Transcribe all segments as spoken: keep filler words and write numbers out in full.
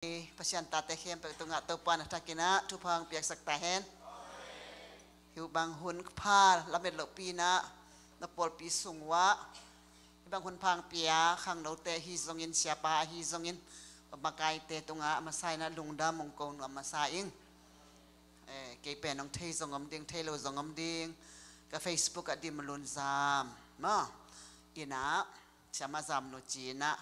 Pasian tate khempeuh tungah Topa na thakin ah thupha hong piaksak ta hen. Hih bang hun pha lamet lohpi in ah na pawlpi sung uah hih bang hun pha hong pia khangnote ahi zongin, siapa ahi zongin, makaite tungah a masa in ah lungdam hong ko nuam masa ing. Eh, kei pen hong thei zong om ding, thei lo zong om ding. Ka Facebook ah Dimlun Zam maw, in ah Siama Zam Nu ci in ah,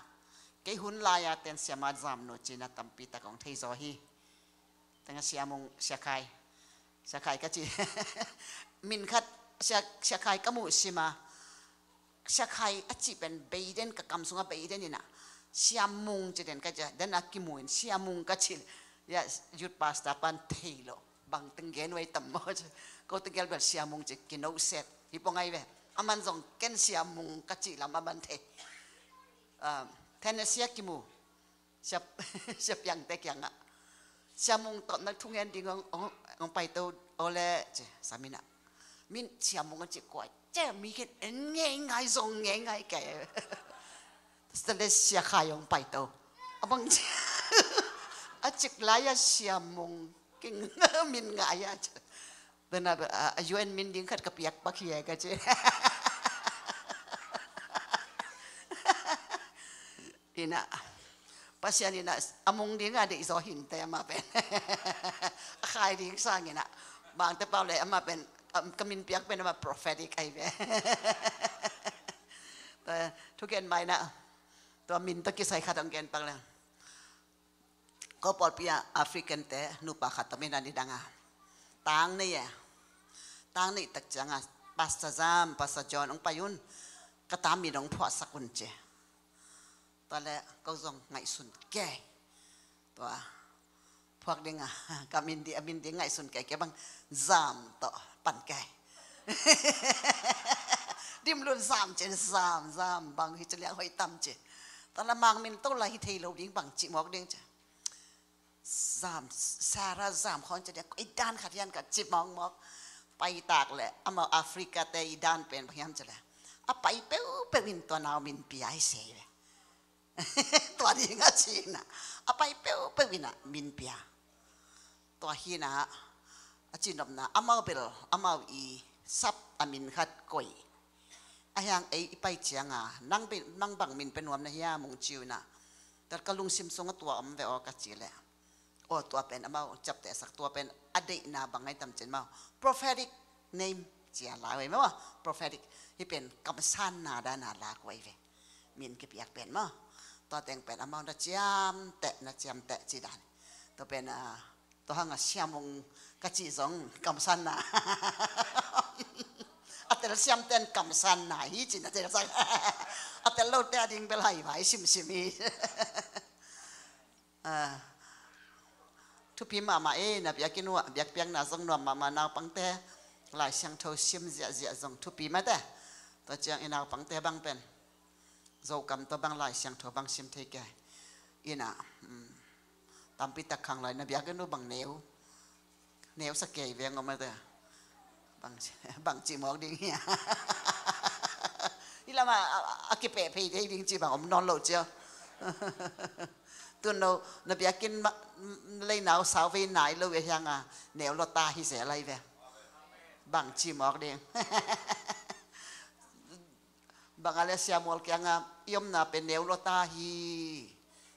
kei hun lai-a ten Siama Zam Nu ci in ah tampi tak hong thei zaw hi. Tengah Sia Mung, Sia Khai, Sia Khai ka ci. Min khat Sia, Sia Khai ka muh sim a, Sia Khai a cih pen bei den, ka kam sungah bei den in ah, Sia Mung ci den ka ci a, den a kimu in Sia Mung ka ci. Ya, youth pastor pan thei lo, bang teng gen vai tam maw ci. Ko tegel bel Sia Mung ci, kino set hi pong ai ve. Aman zong ken Sia Mung ka cih lam aman thei. Ah, Tennessee a kimu Sia, Sia Piangte kiangah, Sia Mung tawh na thungen ding hong, hong, hong paito aw le ci, Sia Min ah. Min Sia Mung a ci kua ci, mi khen en ngeingai, zong ngeingai kei. Sia le Sia Khai hong paito. A bang ci, a cik lai-a Sia Mung keng min ngai a ci. Tena a, a U N min ding khat ka piak pak hi e ka ci. In ah Pasian in ah a mung ding a deih zaw hinte amah pen. A khai ding sangin ah, Mangte pau le amah pen, um, ka min piak pen amah prophetic ahi ve. Tua thugen mai in ah tua min tawh kisai khat hong gen pak leng. Ko pawlpi ah African te nupa khat om in a, nidang a tang nei e. Tang neih tak ciang a, Pastor Zam, Pastor John hong pai un, ka ta min hong phuahsak un ci. Tua le ko zong ngaihsun kei. Tua phuak ding a, ka min ding, a min ding ngaihsun kei, kei bang Zam tawh pan kei. Dimlun Zam ci in, Zam, Zam bang hi ci liang hoih tam ci. Tua le Mang min to lai hi thei lo ding, bang cih mawk ding ci. Zam, Sarah Zam khawng ci ding, i dan khat hiam ka ci mawkmawk. Pai tak le amau Africa te i dan pen bang hiam ci le, a pai peuhpeuh in tua nau min pia hi se ve. Tua ding a ci in ah, a pai peuhpeuh in ah min pia. Tua hi in ah, a cinopna, amau bel amau i sap a min khat koih. A hiang ei i pai ciang a, nang bel, nang bang min pe nuam na hiam, hong ci uh in ah. Tua ka lungsim sungah tua om ve aw ka ci le, aw, tua pen amau ciaptehsak, tua pen a deihna bang ai tam ci in, amau prophetic name ci a la uh ei maw, prophetic. Hih pen kamsanna dan a lak uh ei ve, min kipiak pen maw. Tua teng pen amau na ciamteh, na ciamteh ci dan. Tua pen, ah, tua hang a Sia Mung ka cih zong kamsanna. A telsiam ten kamsanna hi ci in a telsak. A tel lote a ding bel hai vai simsim hi. Ah, thupi mahmah e, na biakinn uah biakpiakna zong nuam mahmah, naupangte Lai Siangtho sim ziahziah zong thupi mah te. Tua ciang i naupangte bang pen Zokam tawh bang Lai Siangtho bang sim thei kei. In ah, um, tampi tak khang lai na biakinn uh bang neu, neu sa kei veng om a te. Bang, bang cih mawk ding hia. Hih lamah a, a, a kipehphei thei ding cih bang om nawn lo cia. Tun lo na biakinn ma, leinau sau vei nai lo ve hiang a, neu lua ta hi zel lai ve. Bang cih mawk ding. Bang a le Sia Mual kiangah i omna pen neu lua ta hi,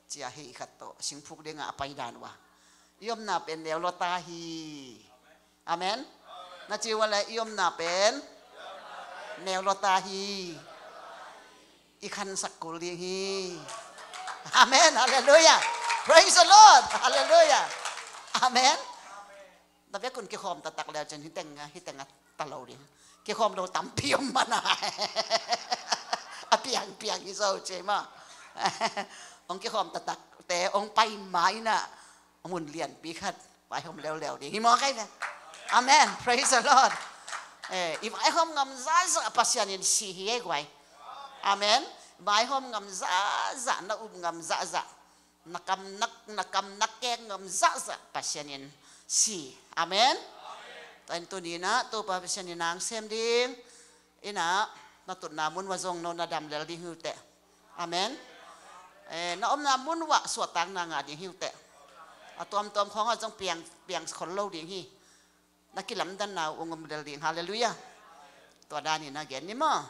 cia hei khat tawh singphuk dingah a pai dan uh a, i omna pen neu lua ta hi. Amen. Na ci uh a le, i omna pen neu lua ta hi. I khansak kul ding hi. Amen. Hallelujah. Praise the Lord. Hallelujah. Amen. Na biakinn kikhawm taktak le cin hiteng, hiteng a ta lo ding. Kikhawm lo tampi om mana. A piangpiang hi zo ci ma. Hong kikhawm taktakte hong pai ma in ah, hong hun lianpi khat vaihawm leuleu ding hi maw kai ve. Amen. Praise the Lord. Eh, i vaihawm ngam zahzah Pasian in si hi ei guai. Amen. Vaihawm ngam zahzah, na up ngam zahzah, na kam, na, na kam na kek ngam zahzah Pasian in si. Amen. Tua in tuni in ah Topa Pasian in nang sem ding in ah, na tutna mun uah zong no na dam lel ding hi uh teh. Amen. Eh, na omna mun uah suahtakna ngah ding hi uh teh. A tuamtuam khawngah zong piang, piang khol lo ding hi. Na kilamdanna uh ong om lel ding. Halleluiah. Tua danin a gen ni maw.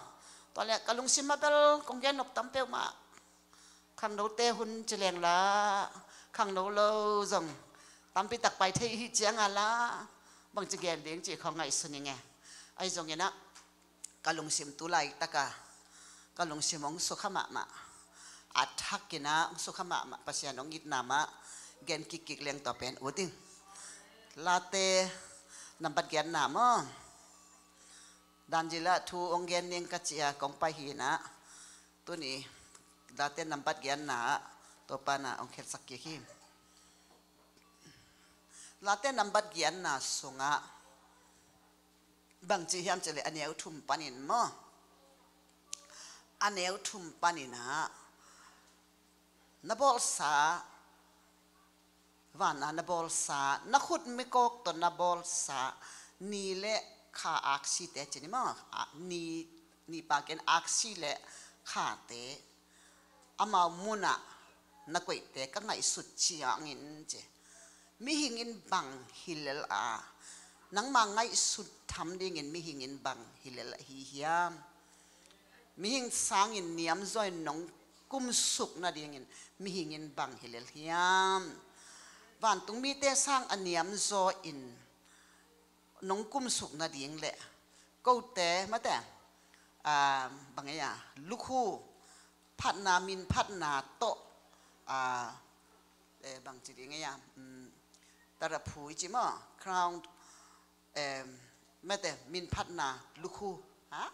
Tua le ka lungsim a bel kong gen nop tam peuhmah. Khangnote hun ci leng la, khangno lo zong tampi tak pai thei hi cianga la, bangci gen ding ci khawng ngaihsun ing e. Ahi zongin ah ka lungsim tu laitaka ka lungsim hong sukha mahmah. A thakin ah hong sukha mahmah Pasian hong itna mah gen kikkik leng tua pen ut ing. Late nambat giatna maw. Danzila thu hong gen ning ka ci a kong pai hi in ah, tuni Late nambat giatna ah Topa na hong khelsak kik hi. Late nambat giatna sungah bangci hiam cih leh a neu thum panin maw. A neu thum panin ah na bawlsa, vana na bawlsa, na khut mikawk tawh na bawlsa ni le kha aksite ci ni maw. A, ni, ni pakin aksi le khate, amau munah na koihte ka ngaihsut ciangin ci. Mihing in bang hi lel a, nangma ngaihsut tham dingin mihing in bang hi lel ahi hiam? Mihing sangin niamzaw in nong kumsuk nadingin mihing in bang hi lel hiam? Vantung mite sang a niamzaw in nong kumsuk nading le kote mate, ah, bang ei a, lukhu phatna, min phatna tawh, ah, eh, bangci ding ei a, mm, taraphu i ci maw, crown, eh, mate, min phatna lukhu, ha?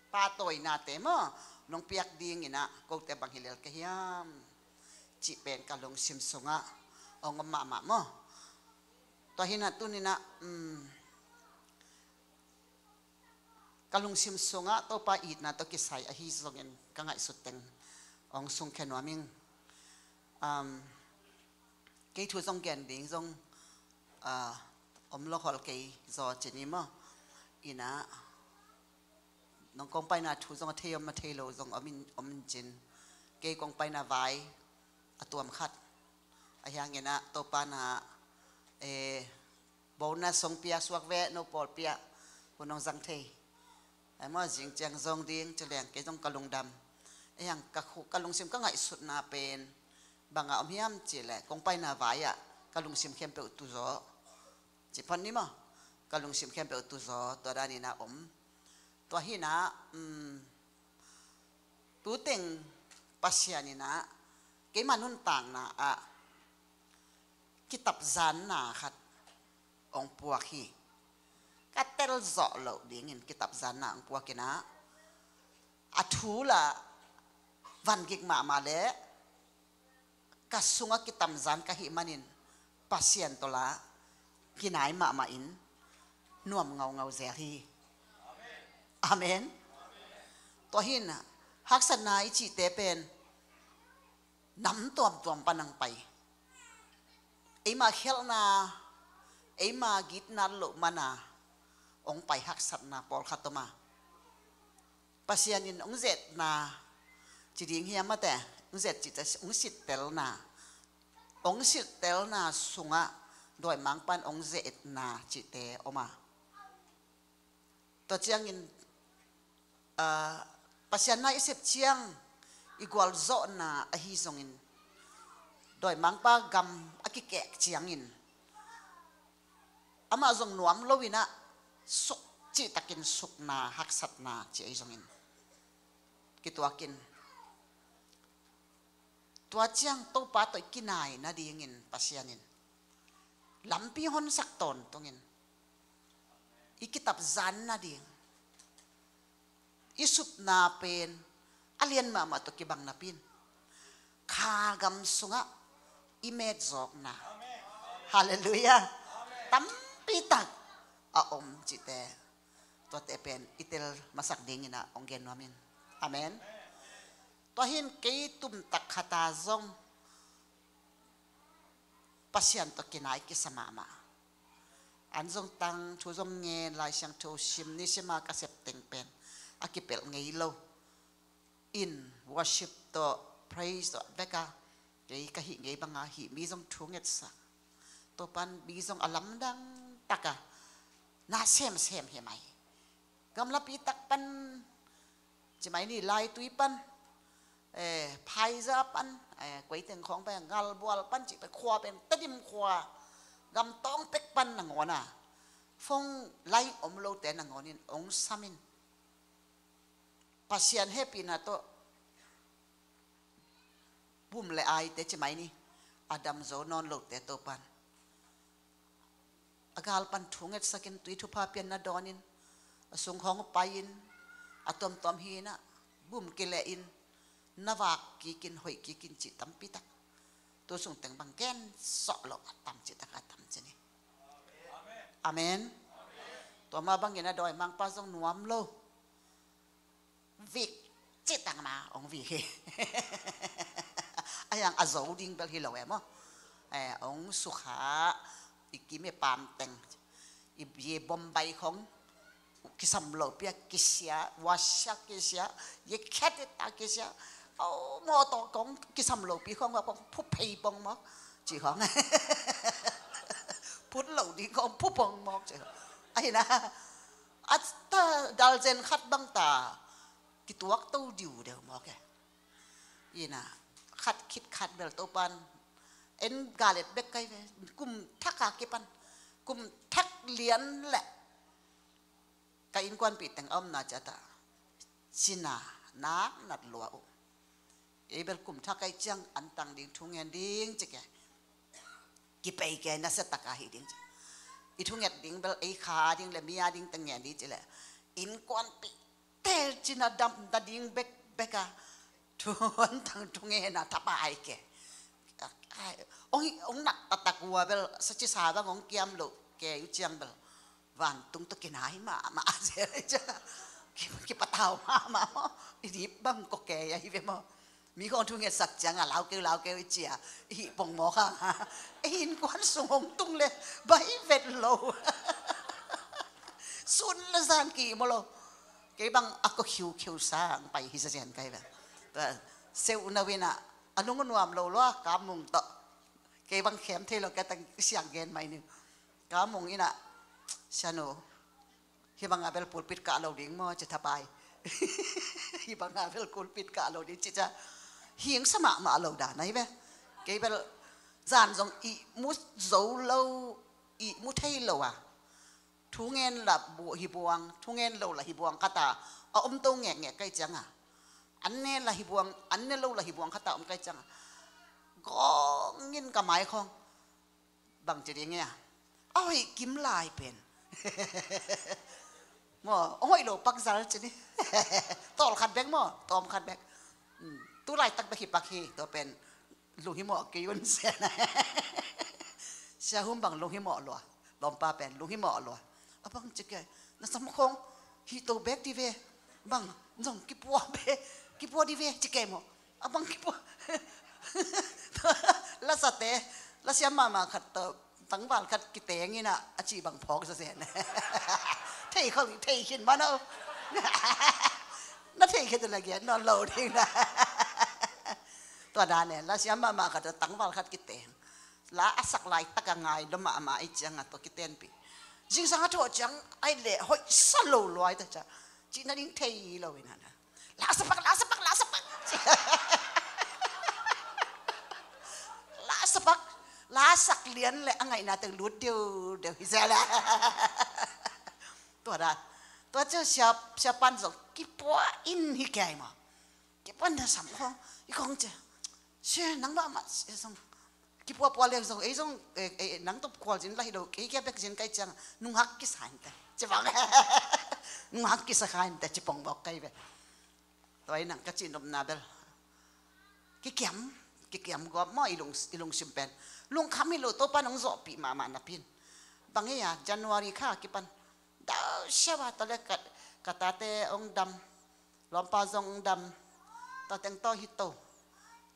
Pahtawinate maw, nong piak dingin ah kote bang hi lel ka hiam? Cih pen ka lungsim sungah hong om mahmah maw. Tua hi in ah tuni in ah, um, ka lungsim sungah Topa itna tawh kisai ahi zongin ka ngaihsut teng hong sungkhia nuam ing. Um, kei thu zong gen ding zong, ah, om lo hol kei zaw ci ni maw. In ah nong kong paina thu zong a thei om a thei lo zong om in, om in cin. Kei kong paina vai a tuam khat. Ahi hangin ah Topa na, eh, bonus hong pia suak ve, no pawl pia, hun hong zang thei. Ai maw, zing ciang zong ding ci leng kei zong ka lungdam. Ahi hang ka khu, ka lungsim ka ngaihsutna pen banga om hiam cih leh kong paina vai ah ka lungsim khempeuh tu zaw. Ci phot ni maw, ka lungsim khempeuh tu zaw, tua danin ah om. Tua hi in ah, um, tu teng Pasian in ah keima nuntakna ah kitamzanna khat hong puak hi. Ka tel zawh loh dingin kitamzanna hong puak in ah, a thu lah van gik mahmah leh ka sungah kitamzan ka hih manin Pasian tawh lah kinai mahmah in nuam ngaungau zel hi. Amen. Tua hi in haksatna i cihte pen nam tuamtuam pan hong pai. Eima khialhna, eima gitna loh mana hong pai haksatna pawlkhat om a. Pasian in hong ze-etna ci ding hiam mate, hong ze-et cihte, hong sittelna, hong sittelna sungah dawimangpa'n hong ze-etna cihte om a. Tua ciangin, ah, Pasian na i sep ciang i gualzawhna ahi zongin, dawimangpa gam a kikek ciangin amah zong nuam lo in ah suk cihtakin sukna, haksatna ci ahi zongin kituakin, tua ciang Topa tawh i kinai nadingin Pasian in lampi honsak tawntungin i kitamzan nading, i supna pen a lian mahmah tawh kibang napi in, kha gam sungah i metzawkna, halleluiah, tampi tak a om cihte, tuate pen i tel masak dingin ah hong gen nuam in. Amen. Tua hi in kei tumtak khat a zong Pasian tawh kinai kisa mahmah. An zong tang, thu zong ngen, Lai Siangtho sim, nisim a ka sep teng pen a kipelh ngei lo in, worship tawh, praise tawh bek a Kei ka hih ngei banga hih mi zong thu ngetsak. Topan mi zong a lamdang taka na semsem hi mai. Gamlapi tak pan, ci mai ni, Laitui pan, eh, Phaiza pan, eh, kuaiteng khawng pen Ngalbual pan, ci pen khua pen Tedim khua, gamtawng pek pan nangawn a, phone line om lote nangawnin ong samin. Pasian hehpihna tawh bum le aite ci mai ni, a dam zo nawn lote Topan a gal pan thu ngetsakin, tui thupha pian na dawnin, a sung khawng pai-in, a tuamtuam hi-in ah, bum kileh in, na vak kikin, hoih kikin cih tampi tak. Tu sung teng bang gen sawh loh a tam cih taka tam ci ni. Amen. Tua mah bangin a dawimangpa zong nuam lo. Vik cih tang ma ong vik hi. A yang a zo ding bel hi lo e maw. Eh, ong sukha, i kim i pam teng, i ye Bombay khong kisam lopi a kisia, washa kisia, ye khet i ta kisia. O, mawtaw kong kisam lopi khong, khong phu phei pong mawk ci khong. Phut lo ding khong phu pong mawk ci khong. Ahi na, a ta dalzen khat bang ta kituak to diu deuh mawk e. Ina, khat khit khat bel Topan en galet bek kai ve. Kum thak a kipan, kum thak lian le ka innkuanpih teng a omna ciata cina nak nat lua uh. Ei bel kum thak kai ciang antang ding, thungen ding ci ke. Kipei ke, nasia taka hi ding ci. I thunget ding bel ei kha ding le mi a ding teng ngen ding ci le, innkuanpih te cina dam da ding bek bek a, thuan tang thungen a thapai ke. Ong, ong nak taktak ua bel sa ci sa bang ong kiam lo ke uh ciang bel vantung tawh kinai mahmah zel ciang, ki, kipatau mahmah maw. I dip bang ko ke a hi ve maw. Mi khong thungetsak cianga lau keu lau keu i cia, i hih pongmawk hanga, ei innkuan sung hong tung le bai vet lo. Sun le zan ki maw lo. Kei bang a ko khiukhiu sa ang pai hi sa cian kai bel. Tua seu na wina a nung nuam lo lua Ka Mung tawh. Kei bang khem thei lo, ka tang siang gen mai ni. Ka Mung ina, sianu, hih banga bel pulpit kah lo ding maw ci thapai. Hih banga bel pulpit kah lo ding ci ca. Hing sa mahmah lo dan ahi ve. Kei bel zan zong i mu zo lo, i mu thei lo a, thungen la bu-, hi buang, thungen lo la hi buang khata a om to ngekngek kai cianga, an ne la hi buang, an ne lo la hi buang khata om kai cianga, gawngin ka mai khong bang ci ding ia, a hoih kim lai pen. Maw, a hoih lo pak zal ci ni. Tawl khat bek maw, tawm khat bek. Hmm, tu laitak bek hi pak hi, tua pen lunghimawh kei un sen. Sia Hum bang lunghimawh lua, lawmpa pen lunghimawh lua. A bang ci kei, na sam khong hih to bek di ve. Bang zong kipua bek, kipua di ve ci kei maw. A bang kipua. Lasate, lasiam mahmah khat tawh tangval khat kiteng ina a ci bang phawk sa sen. Thei khong thei khin mah no. Na thei khin tawh na gen nawn lo ding na. Tua dan e, lasiam mahmah khat tawh tangval khat kiteng. La a sak laitak a ngai lo mahmah i cianga tua kitenpih. Zingsang a thawh ciang ai le hoih sa lo luai ta ca. Cih nading thei lo ina na. La sa pak, la sa pak, la sa pak. La sa pak, la sak lian le a ngaihna teng lut deuhdeuh hi zel a. Tua dan. Tua ciang sia, sia pan zong kipua in hi kei maw. Kipua na sam khong, i khong ci. Sia nang mahmah, sia zong. Kipuapua leng zong, ei zong, eh, eh, nang tawh khualzin la hi lo, kei kia bek zin kai ciang, nunghak kisa in te. Ci bang. Nunghak kisa kha in te, ci pongmawk kai ve. Tua i nang ka cihnopna bel. Kikiam, kikiam gawp maw i lung, i lungsim pen. Lungkham hi lo Topa nong zawhpih mahmah napi in. Bang ei a, January kha kipan. Dau siau a tua le ka, ka tate ong dam. Lawmpa zong dam, tua teng tawh hi to.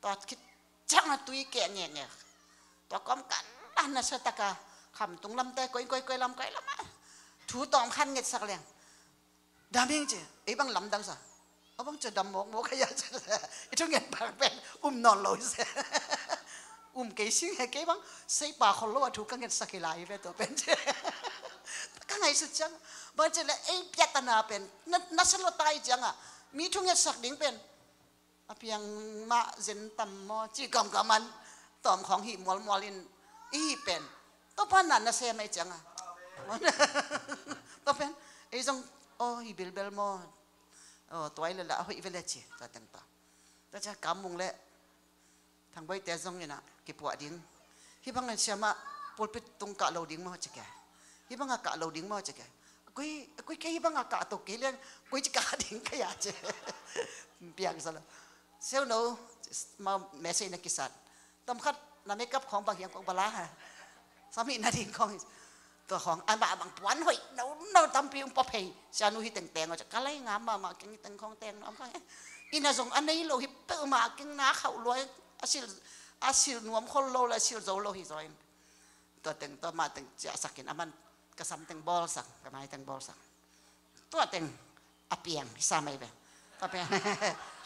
Tua khit ciang a tui keh ngekngek. Tua kawm kan a nasia taka khamtung lamte koi, koi, koi lam, koi lam a. Thu tawm khan ngetsak leng. Dam hing ci, ei bang lamdang sa. A bang ci dam mawkmawk a ia ci. I thungen bang pen um nawn lo hi se. kei sing he, kei bang seipa khol lo a thu ka ngetsak hi lai ve tua pen ci. Ka ngaihsut ciang bang ci le ei piatana pen na, na sa lo tai cianga mi thu ngetsak ding pen a piang mah zen tam maw ci kamkam an tawm khawng hih mualmual in i hih pen Topa na na sem ei cianga tua pen ei zong aw hi bilbel maw. Aw tuai le la a hoih ve le ci tua teng tua. Tua cia kam mung le Thangboite zong ina kipuah ding. Hih bangin siamah pulpit tung kah lo ding maw ci ke. Hih bangah kah lo ding maw ci ke. Kui, kui ke hih bangah kah to kei lian kui ci kah ding ka ya ci. Piang sa lo. Seu no ma message na kisat. Tom khat na makeup khawng bang hiang kong bala ha. Sami na ding khawng. Tua khawng amah bang puan hoih no no tampi ung pua phei. Sianu hi tengteng aw ci ka lai ngam mahmah keng hi teng khawng teng nuam khawng. Ina zong a nei lo hi peuhmah keng na khauh luai a sil, a sil nuam khol lo le a sil zo lo hi zaw in. Tua teng tua mah teng ciahsak in a man ka sam teng bawlsak ka mai teng bawlsak. Tua teng a piang hi sa mai ve. Tua piang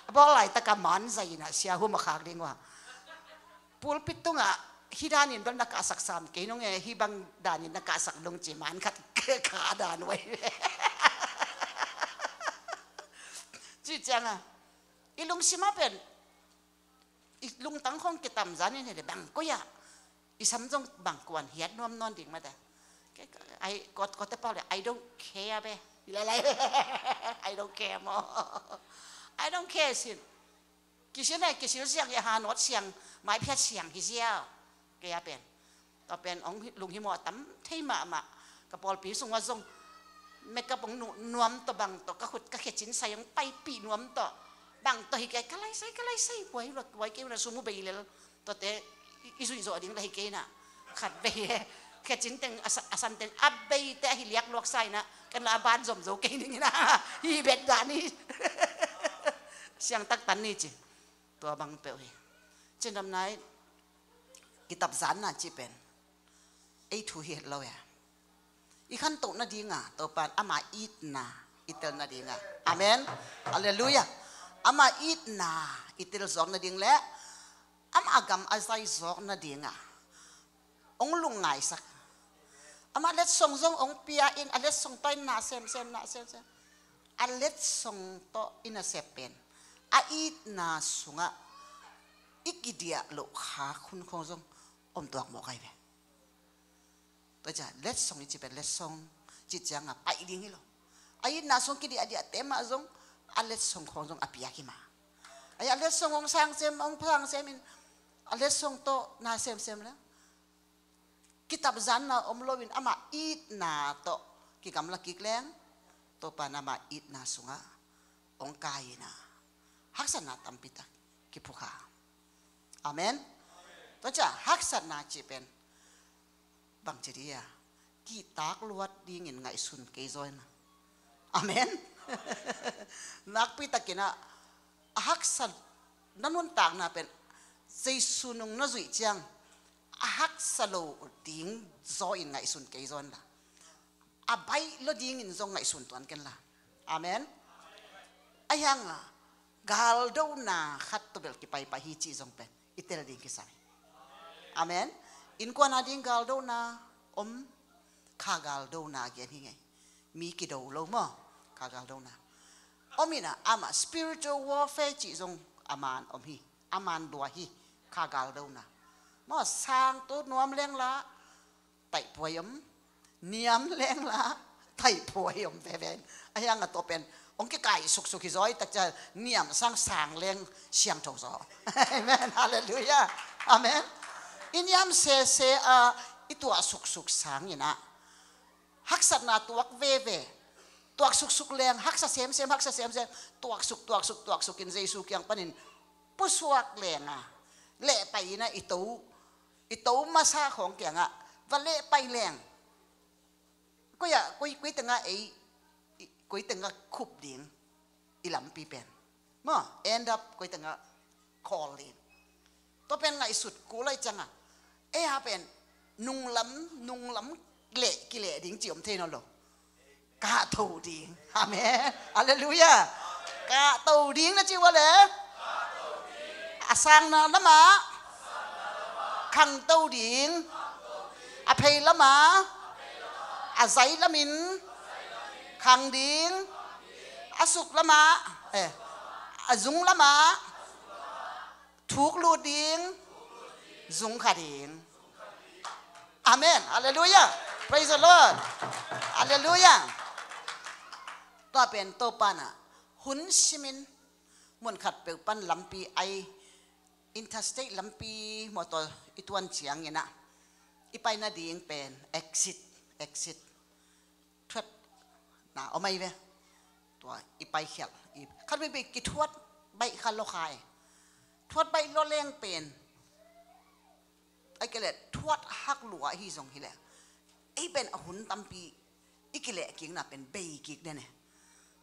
a bawl laitak a man zai in a sia hum a khak ding uh a. Pulpit tungah hih danin bel na kahsak sam kei nung e, hih bang danin na kahsak nung ci man khat kha dan uh ahi ve. Ci cianga i lungsima pen i lungtang khong kitam zanin hi le bang koi ah i sam zong bang kuan hiat nuam nawn ding mate. Ai kot kote pau le I don't care be. Lalai I don't care maw. I don't care sin. Kisil e kisil siang i hanawt siang maiphiat siang hi ziau. Kei a pen tua pen ong lunghimawh a tam thei mahmah. Ka pawlpi sungah zong makeup ong nuam tawh bang tawh ka khut ka khecin sai ong paipih nuam tawh bang tawh hi kei ka laisai ka laisai buai luat buai kei una sum uh bei lel. Tuate i zuih zawh ding la hi kei na khat bei e. Khecin teng a san teng a beite ahi liak luaksa ina kan la a ban zom zo kei ning ina hi bet dan hi. Siang tak tan ni ci. Tua bang peuh hi. Cindam nai kitab zanna ci pen ei thu hi het lo e. I khantoh nadinga Topan ama itna i tel nadinga. Amen. Halleluiah. Ama itna i tel zawk nading le ama gam a zai zawk nadinga ong lungngaisak. Ama letsong zong ong pia in a letsong tawh in na semsem na semsem a letsong tawh i nasep pen a itna sungah i kidiah loh khak hun khong zong om tuak mawk ahi ve. Tua cia letsong i ci pen letsong ci cianga paih ding hi lo. A itna sung kidiahdiahte mah zong a letsong khong zong a piak hi mah. Ai a letsong hong sang sem hong sang sem in a letsong tawh na semsem le kitab zanna om loin ama itna tawh kigamla kik leng Topan ama itna sungah hong kaina haksatna tampitak kiphukha. Amen. Tua cia haksatna ci pen bangci dia kihtak luat dingin ngaihsun kei zaw ina. Amen. Nakpi takin a haksa na nuntakna pen Jesu nung na zuih ciang a haksa lo ding zaw in ngaihsun kei zaw inla a baih lo dingin zong ngaihsun tuan kenla. Amen. A hianga galdona khat tawh bel kipaipai hi cih zong pen i tel ding kisam hi. Amen. Innkuana ding galdona om kha galdona gen hi ngei. Mi kido lo maw kha galdona om ina ama spiritual warfare cih zong a man om hi. A man dua hi kha galdona maw sang tu nuam lengla taihpuai om niam lengla taihpuai om veve in a hianga tawh pen hong kikai suksuk hi zaw i takcia niam sang sang leng siangtho zaw. Amen. Halleluiah. Amen. I niam sese a i tuah suksuk sang ina haksatna tuak veve tuak suksuk leng haksa semsem haksa semsem tuaksuk tuaksuk tuaksuk in Jesu kiang panin pusuak lenga lehpai ina i to i to masa khawng kiangah va lehpai leng koi ah koi koi tengah ei koi tengah khup ding i lampi pen maw end up koi tengah khawl ding. Tua pen ngaihsut kul lai cianga ei ha pen nunglam nunglam leh kileh ding ci om thei nawn lo. Kahto ding. Amen. Halleluiah. Kahto ding na ci ua le a sangna lamah khangto ding, a phei lamah, a zai lamin khang ding, a suk lamah, eh, a zung lamah thuk lut ding, zung kha ding. Amen. Halleluiah. Praise the Lord. Halleluiah. Tua pen Topa in ah hun simin mun khat peuh pan lampi ai, interstate lampi, motor i tuan ciangin ah i pai nading pen exit, exit thuatna om ahi ve. Tua i paikhialh, i khat veivei kithuat baih kha lua kha e. Thuat baih lua leng pen, ahih kei leh thuat hak lua ahi zong hi leh, ei pen a hun tampi i kileh kikna pen bei kik den e.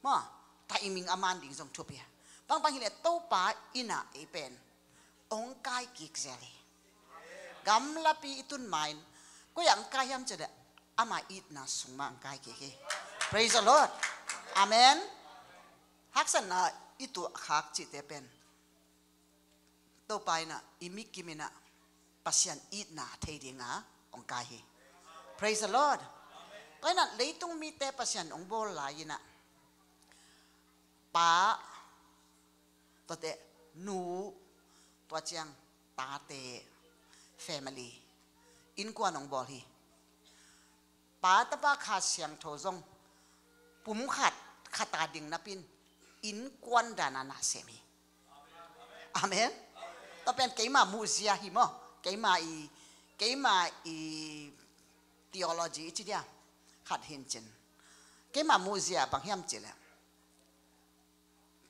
Maw, timing a man ding zong thupi a. Bangbang hi leh Topa in ah ei pen ong kai kik zel hi. Gamlapi i tun ma-in koi ah ong kai hiam cih leh ama itna sung mah ong kai kik hi. Praise the Lord. Amen. Haksatna i tuah khak cihte pen Topa in ah i mikim in ah Pasian itna thei dinga ong kai hi. Praise the Lord. Tua in ah leitung mite Pasian ong bawl lai in ah pa, tuate nu, tua ciang tate, family, innkuan ong bawl hi. Pa, Tapa, Kha Siangtho zong pumkhat khat a ding napi-in innkuan dan a na sem hi. Amen. Tua pen keima muhzia hi maw. Keima i, keima i theology i ci dia khat hi in cin. Keima muhzia bang hiam cih leh,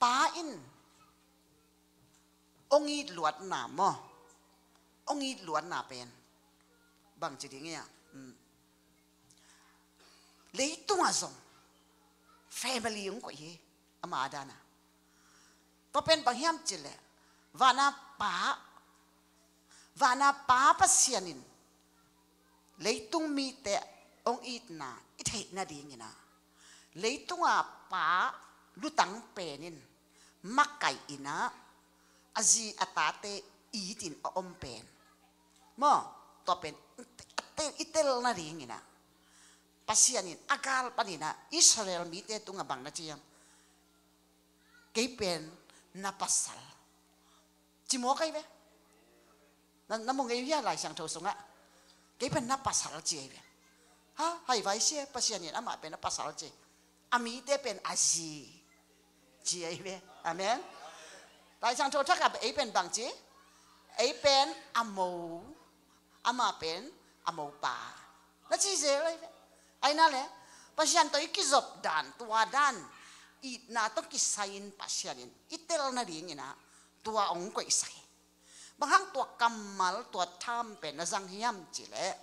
pa in ong it luatna maw, ong it luatna pen bang ci ding ia, um, leitungah zong family ong koih hi, ama a dan a. Tua pen bang hiam cih leh, van a Pa, van a Pa Pasian in leitung mite ong itna i theih nadingin ah, leitunga pa lutang pen in makaih in ah, a zi a tate it in a om pen maw, tua pen i tel nadingin ah, Pasian in a gal panin ah Israel mite tungah bang na ci hiam? Kei pen na pasal, ci mawk ahi ve. Na, na mu ngei uh hia Lai Siangtho sungah? Kei pen na pasal ci ahi ve. Ha, hai vai sia, Pasian in amah pen na pasal ci. A mite pen a zi ci ahi ve. Amen. Lai Siangtho thak ah ei pen bang ci? Ei pen a mo, amah pen a mopa, na ci zel ahi ve. Ahi na leh Pasian tawh i kizop dan, tua dan itna tawh kisai-in Pasian in i tel nadingin ah tua ong koihsak hi. Bang hang tua kammal, tua term pen na zang hiam cih leh,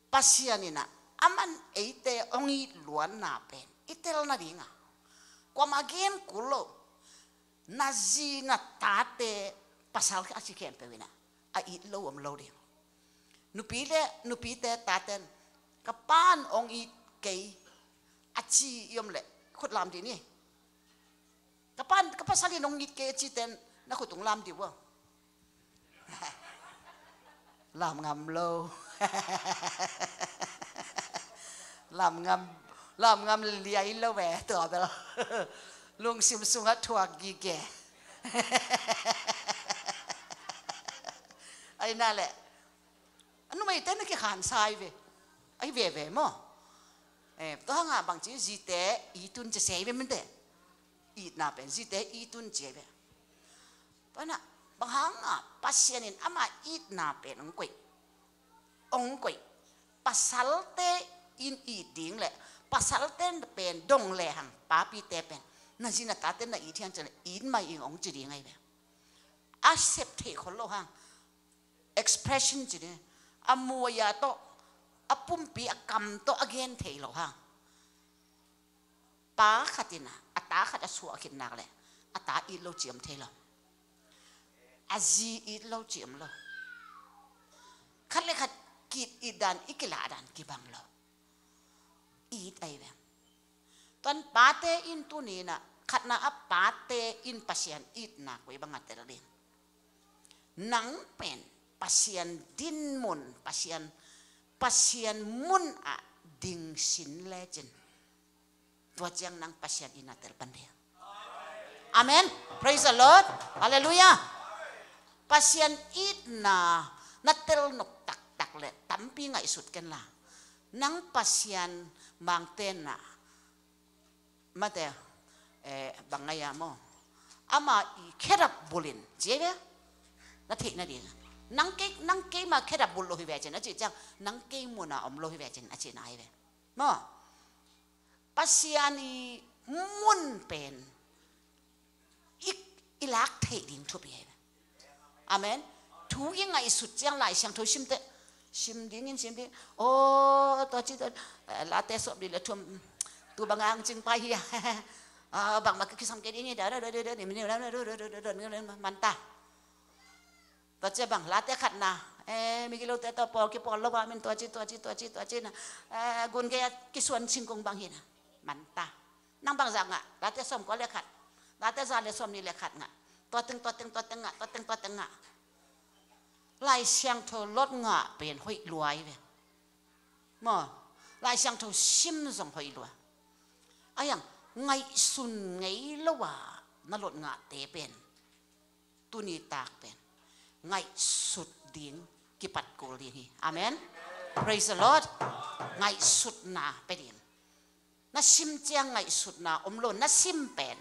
Pasian in ah aman eite ong it luatna pen i tel nading a, kuamah gen kul lo. Na zi na tate pasal a ci khempeuh in ah a it lo om lo ding. Nupi le, nupite taten, ka pa'n ong it kei a ci i om leh khut lam dih ni. Ka pa'n, ka pasal in ong it kei a citen na khut ong lam dih uh a. Lam ngam lo. Lam ngam, lam ngam liai lo ve, tua bel. Lungsim sungah thuak gige. Ahi na leh, a numeite na kikhansa ahi ve. Ahi veve maw. Eh, tua hangah bang ci, zite it un ci se ahi ve mite. Itna pen zite it un ci ahi ve. Tua in ah bang hangah Pasian in ama itna pen ong koih, ong koih. Pasalte in it ding leh, pasalte pen dong lehang, papite pen, na zi na tate na it hiam cih leh it mai ing ong ci ding ahi ve. A sep thei khol lo hang, expression ci ding, a muai-a tawh, a pumpi a kam tawh a gen thei lo hang. Pa khat in ah a ta khat a suah khit nak leh a ta it lo ci om thei lo. A zi it lo ci om lo. Khat le khat ki-it dan, i kilah dan kibang lo. It ahi ve. Tua in pate in tuni in ah khatna ah pate in Pasian itna koi bang a tel ding? Nang pen Pasian dinmun, Pasian, Pasian mun ah ding sin lecin, tua ciang nang Pasian itna tel pan ding. Amen. Praise the Lord. Hallelujah. Pasian itna na tel nop taktak leh tampi ngaihsut ken la, nang Pasian mangte na, mate, eh, bang ngai a maw, ama i khedap bulin ci ve. Na theih nading, nang kei, nang keima khedap bul lo hi ve cin a cih ciang, nang kei mun a om lo hi ve cin a cihna hi ve maw. Pasian i mun pen i, i lak theih ding thupi hi. Amen. Thu i ngaihsut ciang Lai Siangtho simte, sim dingin sim ding. Aw, tua ci, tua, eh, Late sawm nih le thum, tu bang ang cing pai hi a. Ah, bangmah ka kisam kei ding hi, da, da, da, da, da, ni, ni, da, da, da, da, da, da, da, man ta. Tua ci bang, Late khatna, eh, migilote tawh pawl kipawl lo a min tua ci, tua ci, tua ci, tua ci na, eh, gun gei a kisuan singkung bang hi na, man ta. Nang bangzah ngah, Late sawmkua le khat, Late za le sawmnih le khat ngah, tua teng, tua teng, tua teng ngah, tua teng, tua teng ngah. Lai Siangtho lot ngah pen hoih lua hi ve maw. Lai Siangtho sim zong hoih lua. Ahi hang ngaihsun ngei lo a na lot ngahte pen, tuni tak pen ngaihsut ding kipat kul ding hi. Amen. Praise the Lord. Ngaihsutna pia ding. Na sim ciang ngaihsutna om lo, na sim pen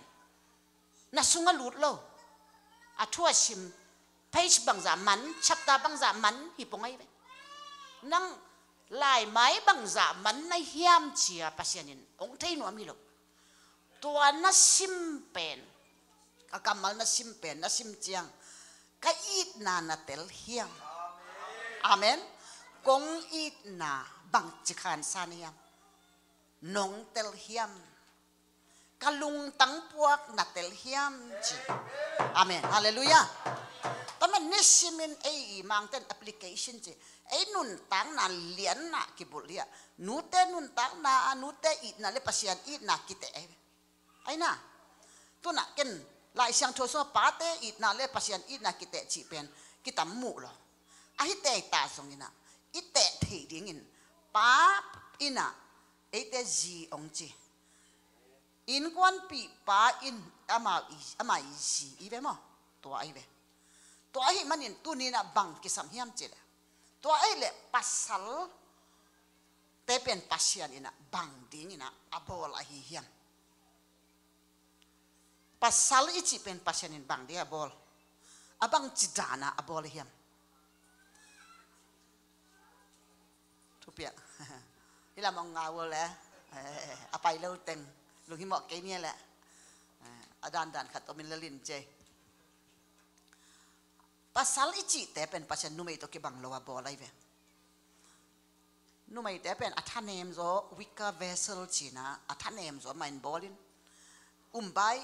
na sung a lut lo. A thu a sim, page bangzah man, chapter bangzah man hi pong ahi ve. Nang laimai bangzah man na hiam ci a Pasian in hong thei nuam hi lo. Tua na sim pen, a kammal na sim pen, na sim ciang, ka itna na tel hiam? Amen. Kong itna bangci khansa na hiam? Nong tel hiam? Ka lungtang puak na tel hiam ci. Amen. Hallelujah. Tua man nisimin ei i mangten application ci. Ei nuntakna lianna kibulh hi a, nute nuntakna, nute itna le Pasian itna kiteh ahi ve. Ahi na, tuna ken Lai Siangtho sung pate itna le Pasian itna kiteh cih pen kitam muh lo. Ahi tei ta zongin a, i teh theih dingin Pa in a, eite zi hong ci. Innkuanpih pa in ama i, ama i zi i ve maw? Tua ahi ve. Tua ahih manin tuni in a bang kisam hiam cih leh, tua ahih leh pasal te pen Pasian in a bang dingin a a bawl ahi hiam? Pasal i cih pen Pasian in bang ding a bawl, a bangci dan a a bawl hiam? Thupiak. Hih lam hong ngau le, eh, a pai lo teng lunghimawh kei ni le, eh, a dandan khat om in la lin cei. Pasal i cihte pen Pasian numei tawh kibang lo a bawl ahi ve. Numeite pen a thanem zaw, weaker vessel ci-in a, a thanem zaw mah in bawl in, um bai,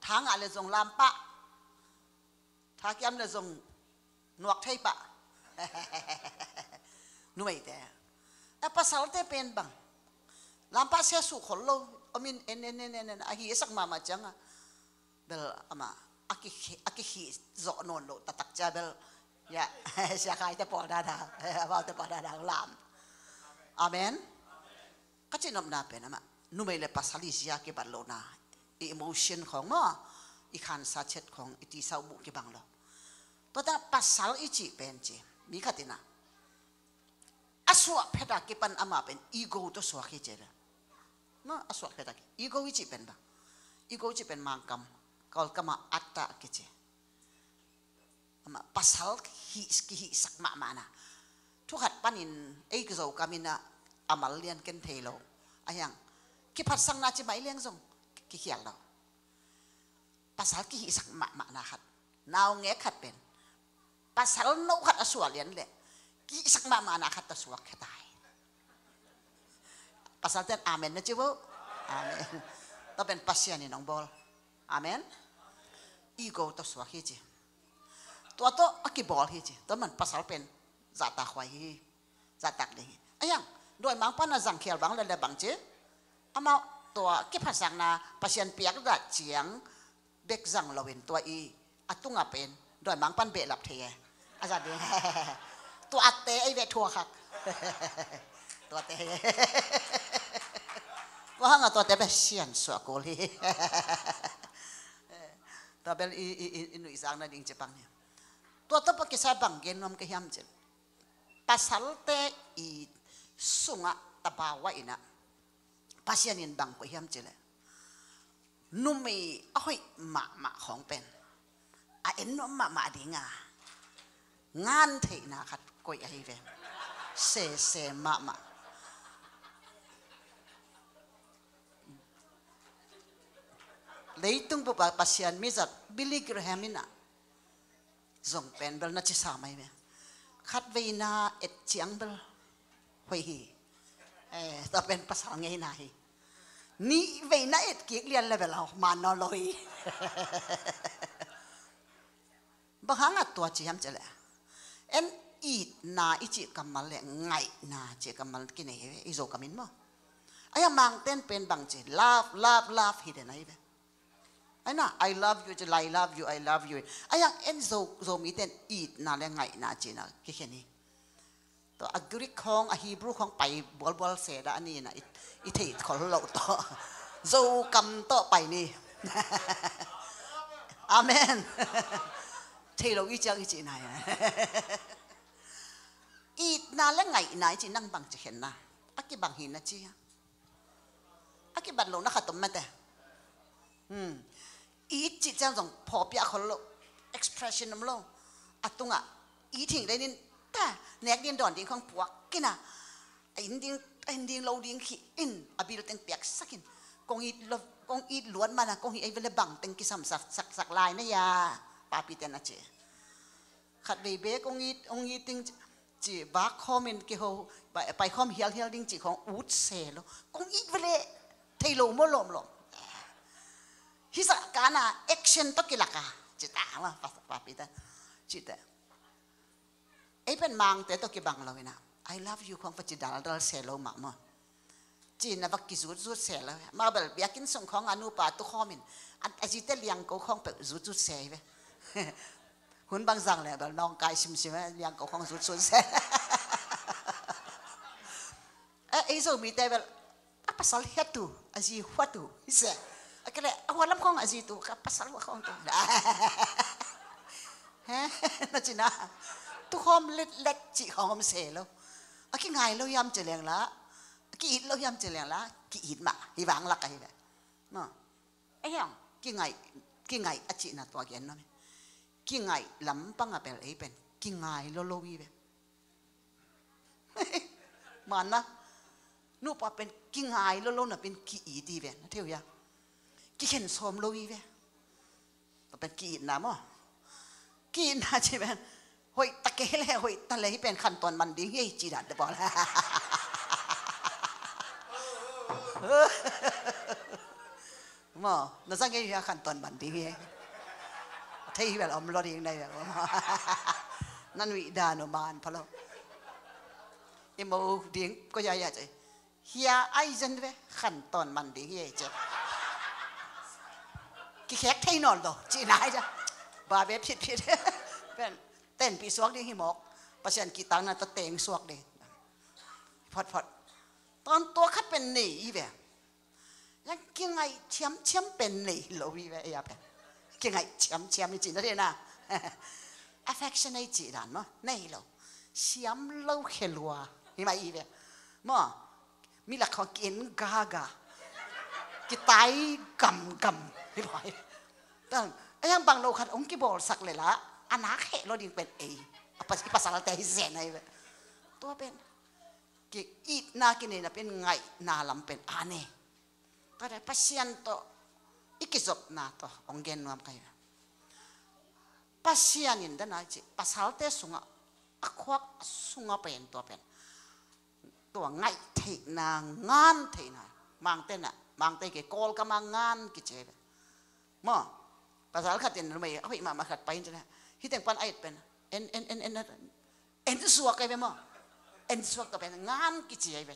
tha ngah le zong lam pah, tha kiam le zong nuak thei pah. Numeite. A pasalte pen bang, lam pah sia suh khol lo om in, en, en, en, en, en, a hi sak mahmah ciang a, bel amah a kikhi, a kikhih zawh nawn loh taktak cia bel, ya, Sia Khai te pawl dada, amau te pawl dada lam. Amen. Ka cihnopna pen amah numei le pasal i zia kibat lohna, i emotion khawng maw, i khansa chet khawng, i tisa uh buh kibang lo. Tua teng pasal i cih pen ci, mi khat in a, a suah phet a kipan amah pen ego tawh suak hi ci ve. Maw, a suah phet a ki, ego i cih pen bang, ego i cih pen Mangkam, Kawlkam ah atta kici. Amah pasal hih, kihihsak mahmahna. Thu khat panin ei Zokam in a, a mal lian ken thei lo. Ahi hang kiphatsakna ci mai leng zong kikhial lo. Pasal kihihsak mahmahna khat, naungek khat pen pasal no khat a suah lian leh kihihsak mahmahna khat a suak khia ta hi. Pasalte'n amen na ci vo. Amen. Tua pen Pasian in hong bawl. Amen. Ego tawh suak hi ci. Tua tawh a kibawl hi ci. Tua man pasal pen zahtak huai hi. Zahtak ding hi. Ahi hang dawimangpa'n a zangkhial bang le le bang ci, amau tua kiphatsakna Pasian piak dat ciang bek zang loin tua i a tungah pen dawimangpa'n behlap thei e. A za ding. Tuate ei ve thuakhak. Tuate. Tua hanga tuate bek siansuah kul hi. Tua bel i, i, i, i nuihzak nading ci pang hi. Tua tawh pakisa bang gen nuam ka hiam cih leh, pasalte it sungah tabau a inah Pasian in bang koih hiam cih leh, numei a hoih mahmah khawng pen a en nuam mahmah dinga ngan theihna khat koih ahi ve. Sese mahmah. Leitung bup a Pasian mizat Billy Graham inah zong pen bel na cisa mai ve. Khat veina et ciang bel hoih hi. Eh, tua pen pasal ngeina hi. Nih veina et kik lian le bel a man nawn lo hi. Bang hanga tua ci hiam cih leh, en itna i cih kammal le ngaihna cih kammal kinei hi ve, i Zo kam in maw. Ahi a Mangten pen bang ci, love, love, love hi den ahi ve. Ahi na, I love you ci, I love you, I love you. Ahi a en Zo, Zomiten itna le ngaihna cihna kikhen hi. Tua a Greek khawng, a Hebrew khawng pai bualbual se dah a ni na i, i theih khol loh tawh. Zo kam tawh pai ni. Amen. Thei lo i ciang i cihna hi. Itna le ngaihna i cih nang bang ci khenna. A kibang hi na ci a. A kibat lo na khat om mate. Hmm. It cih ciang zong phawkpiak khol lo, expression om lo. A tungah it hing lenin ta, nek ding dawn ding khawng puak kina. A in ding, a in ding lo ding khi in, a bil teng piaksak in. Kong it lo, kong it luat mana, kong hi ei vele bang teng kisam sak, sak, sak lai na ya. Papi ten a ci. Khat vei bek hong it, hong it ding ci, vak khawm in kiho, pai, pai khawm hialhial ding ci khawng ut se lo. Kong it vele thei lo maw lawmlawm. Hi sa kana action tawh kilak a. Ci ta ma, pa, papi ta. Ci ta. Ei pen Mangte tawh kibang lo ina. I love you khawng pa ci daldal se lo mah maw. Cina va kizutzut se lo. Mah bel biakinn sung khawng a nupa tukhawm in a, a zite liangko khawng peuh zutzut se hi ve. Hun bang zang le bel nawngkai simsim a liangko khawng zutzut se. Eh, ei Zomite bel a pasal hiat uh, a zi huat uh hi se. A kile a hualam khawng a zi tu ka pasal huat khawng tu. He, na cina tukhawm letlet cih khawng om se lo. A kingai lo hiam ci leng la. Ki-it lo hiam ci leng la, ki-it mah hi vang lak ahi ve. No. Ei hang, kingai, kingai a cihna tua gen nuam hi. Kingai lampang a pel ei pen kingai lo lo hi ve. Mana nupa pen kingai lo lo na pen ki-it hi ve, na theu hia? Kikhen sawm lo hi ve. Tua pen ki-itna maw? Ki-itna ci pen hoih ta kei le hoih ta le hi pen khantawn man ding hi ei ci dan te pawl. Maw, na zang ei hi a khantawn man ding hi ei. Thei hi bel om lo ding na hi bel om. Na nuih dan uh man pha lo. I mo ding ko ya ya ci. Hia ai zen ve khantawn man ding hi ei ci. Kikhek thei nawn lo ci nai ci. Ba ve phit phit. Pen tenpih suak ding hi mawk. Pasian kihtakna tawh teng suak ding. Phot phot. Tawn tua khat pen nei hi ve. Yang kingaih thiamthiam pen nei lo hi ve ei a pen. Kingaih thiamthiam i cihna dena. Affection ei cih dan maw, nei lo. Siam lo khe lua hi mah hi ve. Maw, mi lak khawng ki-en gaga, kitai gamgam hi lua hi. Tan, a yang bang lo khat hong kibawlsak le la a nak heh lo ding pen ei, a pas, i pasalte hi zen ahi ve. Tua pen ki-itna kineihna pen ngaihna lam pen a nei. Tua dai Pasian tawh i kizopna tawh hong gen nuam ka hi ve. Pasian in dana i cih pasalte sungah a khuak a sungah pen tua pen tua ngaih theihna, ngan theihna, Mangte na, Mangte kei Kawlgama ngan kici hi ve. Maw, pasal khat in numei a hoih mahmah khat pai in ci le, hih teng pan a et pen en en en en en suak ahi ve maw. En suak tawh pen ngan kici ahi ve.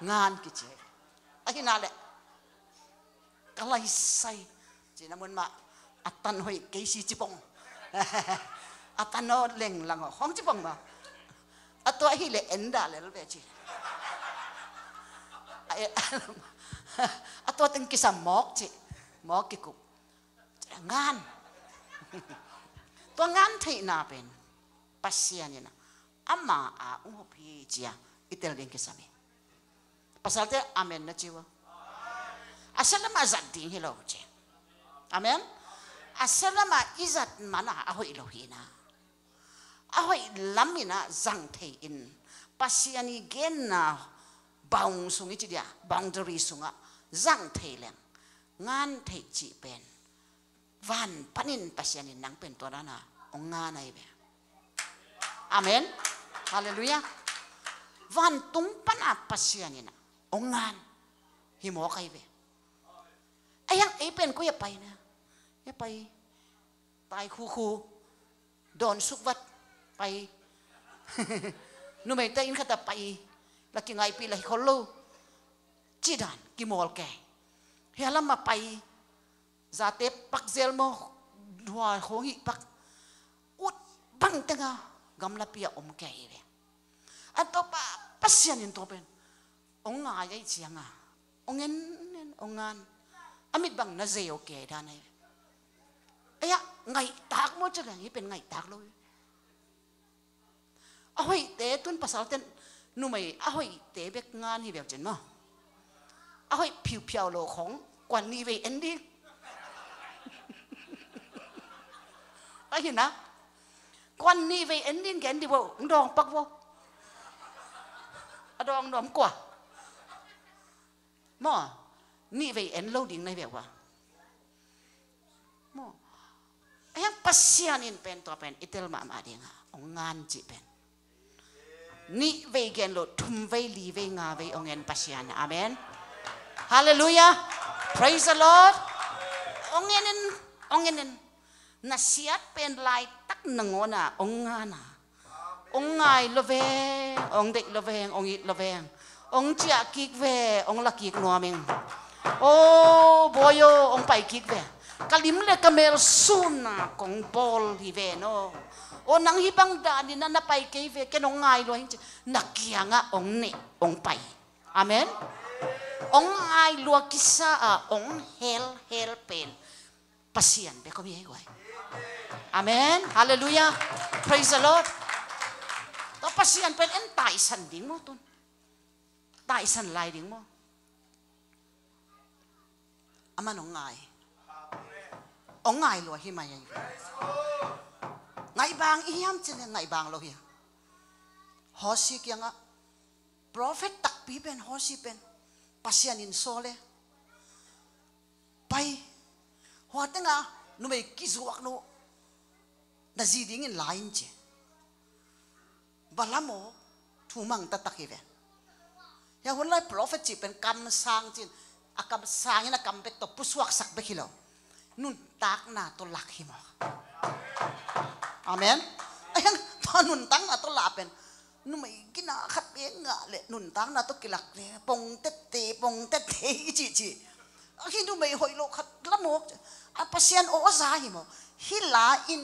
Ngan kici ahi ve. Ahi na le ka laisai cihna mun mah a tan hoih kei si cipong. A tano lenglang aw, hong ci bang maw. A tua hi le en dah lel ve ci. A, e, a tua teng kisam mawk ci. Mawk kikup. Ngan. Tua ngan theihna pen Pasian in a, ama a ung hop hi ci a i tel ding kisam hi. Pasalte amen na ci uh a. A sia lamah zat ding hi lo ci. Amen. A sia lamah i zat man a a hoih lo hi na. A hoih lam in a zang thei in, Pasian i genna baung sung i ci dia, boundary sungah zang thei leng, ngan theih cih pen van panin Pasian in nang pen tua dana hong ngan ahi ve. Amen. Halleluiah. Vantung pana Pasian in hong ngan hi mawk ahi ve. A hiang ei pen koi a pai na? A pai tai khukhu, dawn sukvat pai. Numeite inn khata pai, la kingaihpih la hi khol lo. Cidan kimawl kei. Hia lama pai, zate pak zel maw, hua khong hih pak. Ut bang tenga gamlapi a om kei hi ve. An Topa Pasian in tua pen hong ngai ahi cianga hong en en hong ngan. A mit bang na zei aw kei dan ahi. Eia ngaihtak maw ci leng hi pen ngaihtak lo hi. A hoihte tun pasalte numei a hoihte bek ngan hi bek cin maw. A hoih phiuphiau lo khong kuan nih vei en ding. Ahi na. Kuan nih vei en ding gen di vo, ng dawng pak vo. A dawng nuam kua. Maw, nih vei en lo ding na hi ve ua. Maw. A hiang Pasian in pen tua pen i tel mahmah dinga hong ngan cih pen. Nih vei gen lo, thum vei, li vei, nga vei hong en Pasian. Amen. Halleluiah. Praise the Lord. Hong en in, hong en in. Na siat pen laitak nangawna hong ngana. Hong ngai lo veng, hong deih lo veng, hong it lo veng. Hong ciah kik ve, hong la kik nuam ing. O bawi aw, hong pai kik ve. Ka lim le ka mel sunna kong bawl hi ve no. O nang hih bang danin na na pai kei ve, ken hong ngai lua hing ci. Na kiangah hong neh hong pai. Amen. Hong ngai lua kisa a hong hel hel pen Pasian bek om hi ei guai. Amen. Halleluiah. Praise the Lord. Tua Pasian pen en taisan ding maw tun. Taisan lai ding maw. Aman hong ngai. Hong ngai lua hi mai ahi ve. Ngaih bang i hiam cin le ngaih bang lo hi. Hosea kiangah prophet takpi pen Hosea pen Pasian in sawl e. Pai. Hua tenga numei kizuak lo. Na zi dingin la in ci. Va la maw, thumang taktak hi ve. Hia hun lai prophet cih pen kamsang cin, a kamsang in a kam bek tawh pusuaksak bek hi lo. Nuntakna tawh lak hi maw. Amen. A hiang tua nuntakna tawh lak pen numei gina khat bek ngah le nuntakna tawh kilak le pongtette pongtette i cihcih. A hi numei hoih lo khat la mawk. A Pasian aw za hi maw. Hi la in.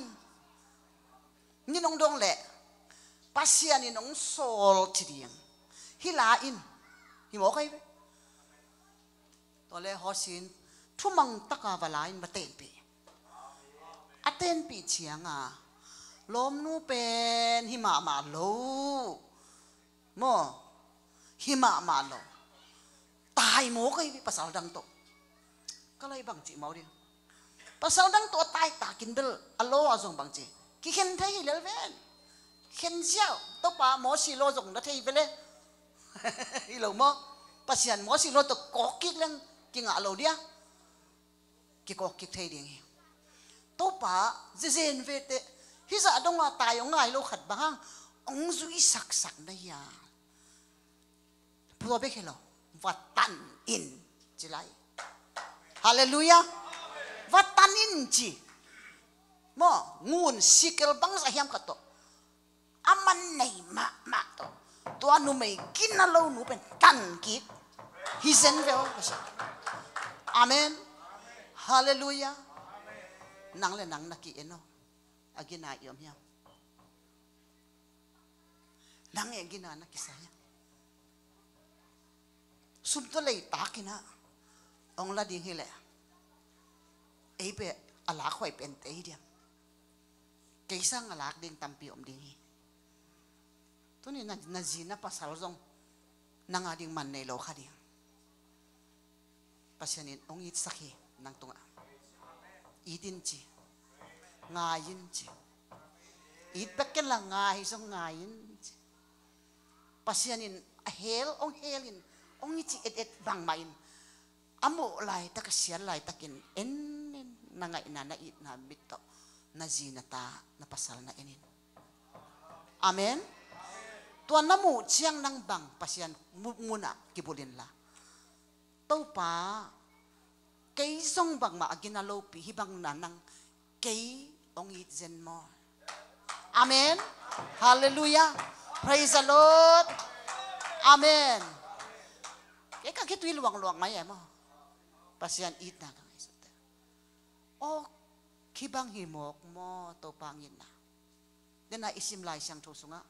Ni nong dong leh Pasian in hong sawl ci ding. Hi la in. Hi mawk ahi ve. Tua le Hosea in thumang taka va la in va tenpih. A tenpih cianga lawmnu pen hi mahmah lo. Maw, hi mahmah lo. Tai mawk ahi ve pasal dang tawh. Ka lai bang cih mau ding. Pasal dang tawh a taitakin bel a law a zong bang ci. Kikhen thei hi lel ven. Khen ziau. Topa Mosi law zong na thei vele. Hi lo maw. Pasian Mosi law tawh kawk kik leng kingah lo dia. Kikawk kik thei ding hi. Topa zezen vete. Hi zah donga tai hong ngai lo khat bang hang hong zui saksak na hia. Tua bek hi lo. Va tan in ci lai. Halleluiah. Va tan in ci. Maw, ngun sikel bangzah hiam khat tawh a man nei mahmah tawh tua numei gina lo nu pen tan kik. Hi zen ve aw. Amen. Halleluiah. Nang le nang na ki-en aw. A gina i om hiam. Nang e gina na kisai a, sum tawh lei takin ah hong la ding hileh, ei pen a lakhuai pente hi diam? Kei sang a lak ding tampi om ding hi. Tuni na, na zi na pasal zong nang a ding man nei lo kha ding. Pasian in hong itsak hi nang tungah. It in ci. Ngai in ci. It bek ken la, ngai zong ngai in ci. Pasian in a hel, hong hel in, hong i ci et et bangmah in, a mawh laitak, a sial laitakin en in, na ngaihna, na itna mit tawh na zi, na ta, na pasal na en in. Amen. Tua na muh ciang nang bang Pasian mu-, munah kibulh inla, Topa, kei zong bangmah a gina lopi hi bang na nang kei hong it zen maw? Amen. Halleluiah. Praise the Lord. Amen. Kei ka khitui luangluang mai e maw? Pasian itna ka ngaihsut te. Aw, khi bang hi mawk maw Topa hong itna? Dena i sim Lai Siangtho sungah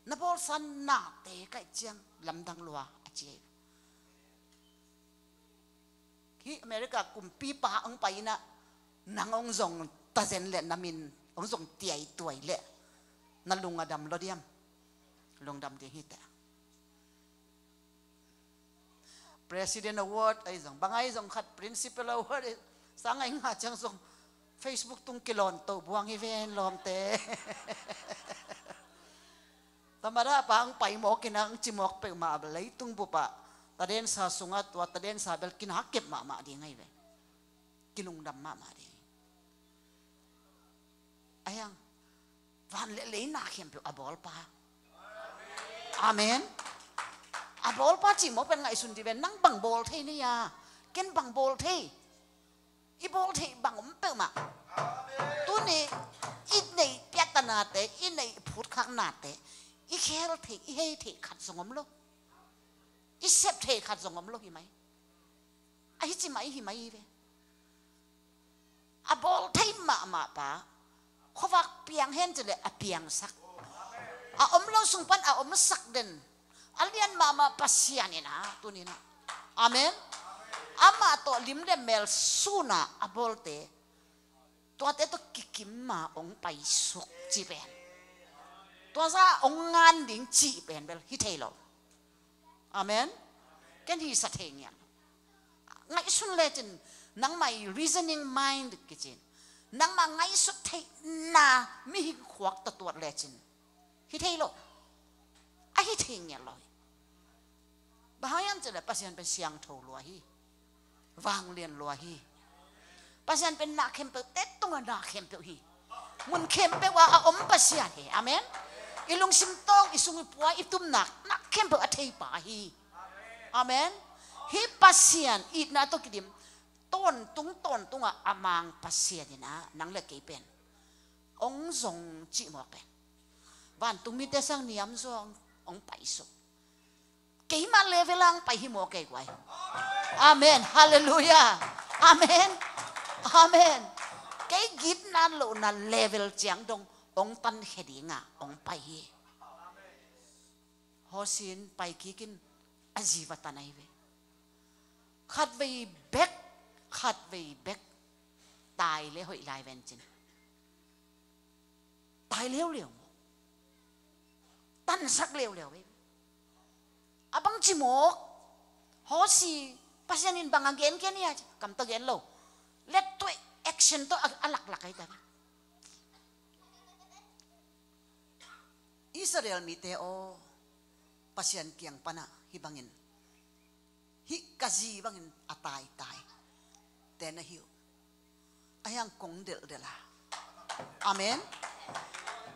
na bawlsa nate ka et ciang lamdang lua a ci hi. Hih America kumpipa hong pai in ah nang hong zong tazen leh na min hong zong tiaituai leh na lung a dam lo diam? Lungdam ding hi teh. President Award ahi zong, bang ahi zong khat, Principal Award ahi, sang ahi nga ciang zong Facebook tung kilawn to buang hi ven lawmte. Tamada pa ang pai mawk in ang ci mawk peuhmah a, leitung bup ah tadensa sungah tua tadensa bel kina kep mahmah ding ahi ve. Kilungdam mahmah ding. Ahi hang van le lei na khempeuh a bawlpa. Amen. A bawlpa cih mawk pen ngaihsun dih ve, nang bang bawl thei na hia? Ken bang bawl thei? I bawl thei bang om peuhmah. Tuni i neih piaktanate, i neih phutkhaknate, i khel thei, i hei thei khat zong om lo. I sep thei khat zong om lo hi mai. Ahi ci mai hi mai hi ve. A bawl thei mahmah pa, khuavak piang hen ci leh a piangsak. A om lo sung pan a omsak den a lian mahmah Pasian in ah tuni in ah. Amen. Amah tawh lim le mel sun a a bawlte, tuate tawh kikim a hong paisuk cih pen, tua zah hong ngan ding cih pen bel hi thei lo. Amen. Ken hi sa thei ngian. Ngaihsun lecin, nangmah i reasoning mind kicin, nangmah ngaihsut theihna mihing khuak tawh tuat lecin hi thei lo. A hi thei ngian lo hi. Bang hang hiam cih leh Pasian pen siangtho lua hi. Vanglian lua hi. Pasian pen na khempeuh, tek tungah na khempeuh hi. Mun khempeuh ah a om Pasian hi. Amen. I lungsim tawng, i sung i pua, i tumnak, na khempeuh a theipa hi. Amen. Hih Pasian itna tawh kidim, tawntung tawntungah a mang Pasian in ah nang le kei pen hong zong cih mawk pen, vantung mite sang niam zong hong paisuk. Keimah level ah hong pai hi maw kei guai? Amen. Halleluiah. Amen. Amen. Kei gitna lohna level ciang dong hong tankhia ding a hong pai hi. Hawsin pai kik in, a zi va tan ahi ve. Khatvei bek, khatvei bek tai le hoih lai ven cin. Tai leuleu maw? Tansak leuleu ve. A bangci mawk? Hawsi, Pasian in bang a gen kia ni a ci, kam tawh gen lo. Let tuai action tawh a, a laklak ahi ta ve. Israel mite aw, Pasian kiang panah hih bangin, hih ka zi bangin a taitai te na hi uh. Ahi hang kong delhdel a. Amen.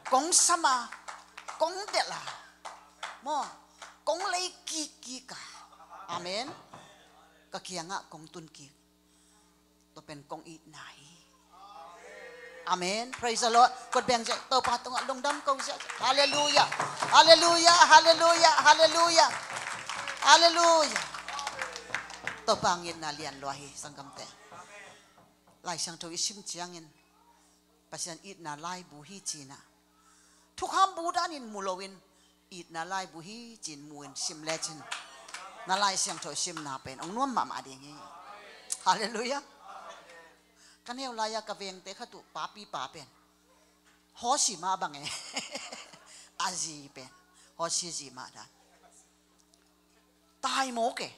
Kong sam a, kong delh a. Maw, kong lei kikkik a. Amen. Ka kiangah kong tun kik. Tua pen kong itna hi. Amen. Praise the Lord. Kut beng ziah, Topa tungah lungdam ko ziah. Halleluiah. Halleluiah. Halleluiah. Halleluiah. Halleluiah. Topa hong itna lian lua hi, sanggamte. Lai Siangtho i sim ciangin Pasian itna laibu hi ci-in ah, Thukham bu danin mu loin, itna laibu hi cin mu in sim lecin, na Lai Siangtho simna pen hong nuam mahmah ding hi. Halleluiah. Ka neu lai-a ka vengte khat uh papi pa pen Hawsi mah bang e. A zi pen Hawsi zi mah dan. Tai mawk e.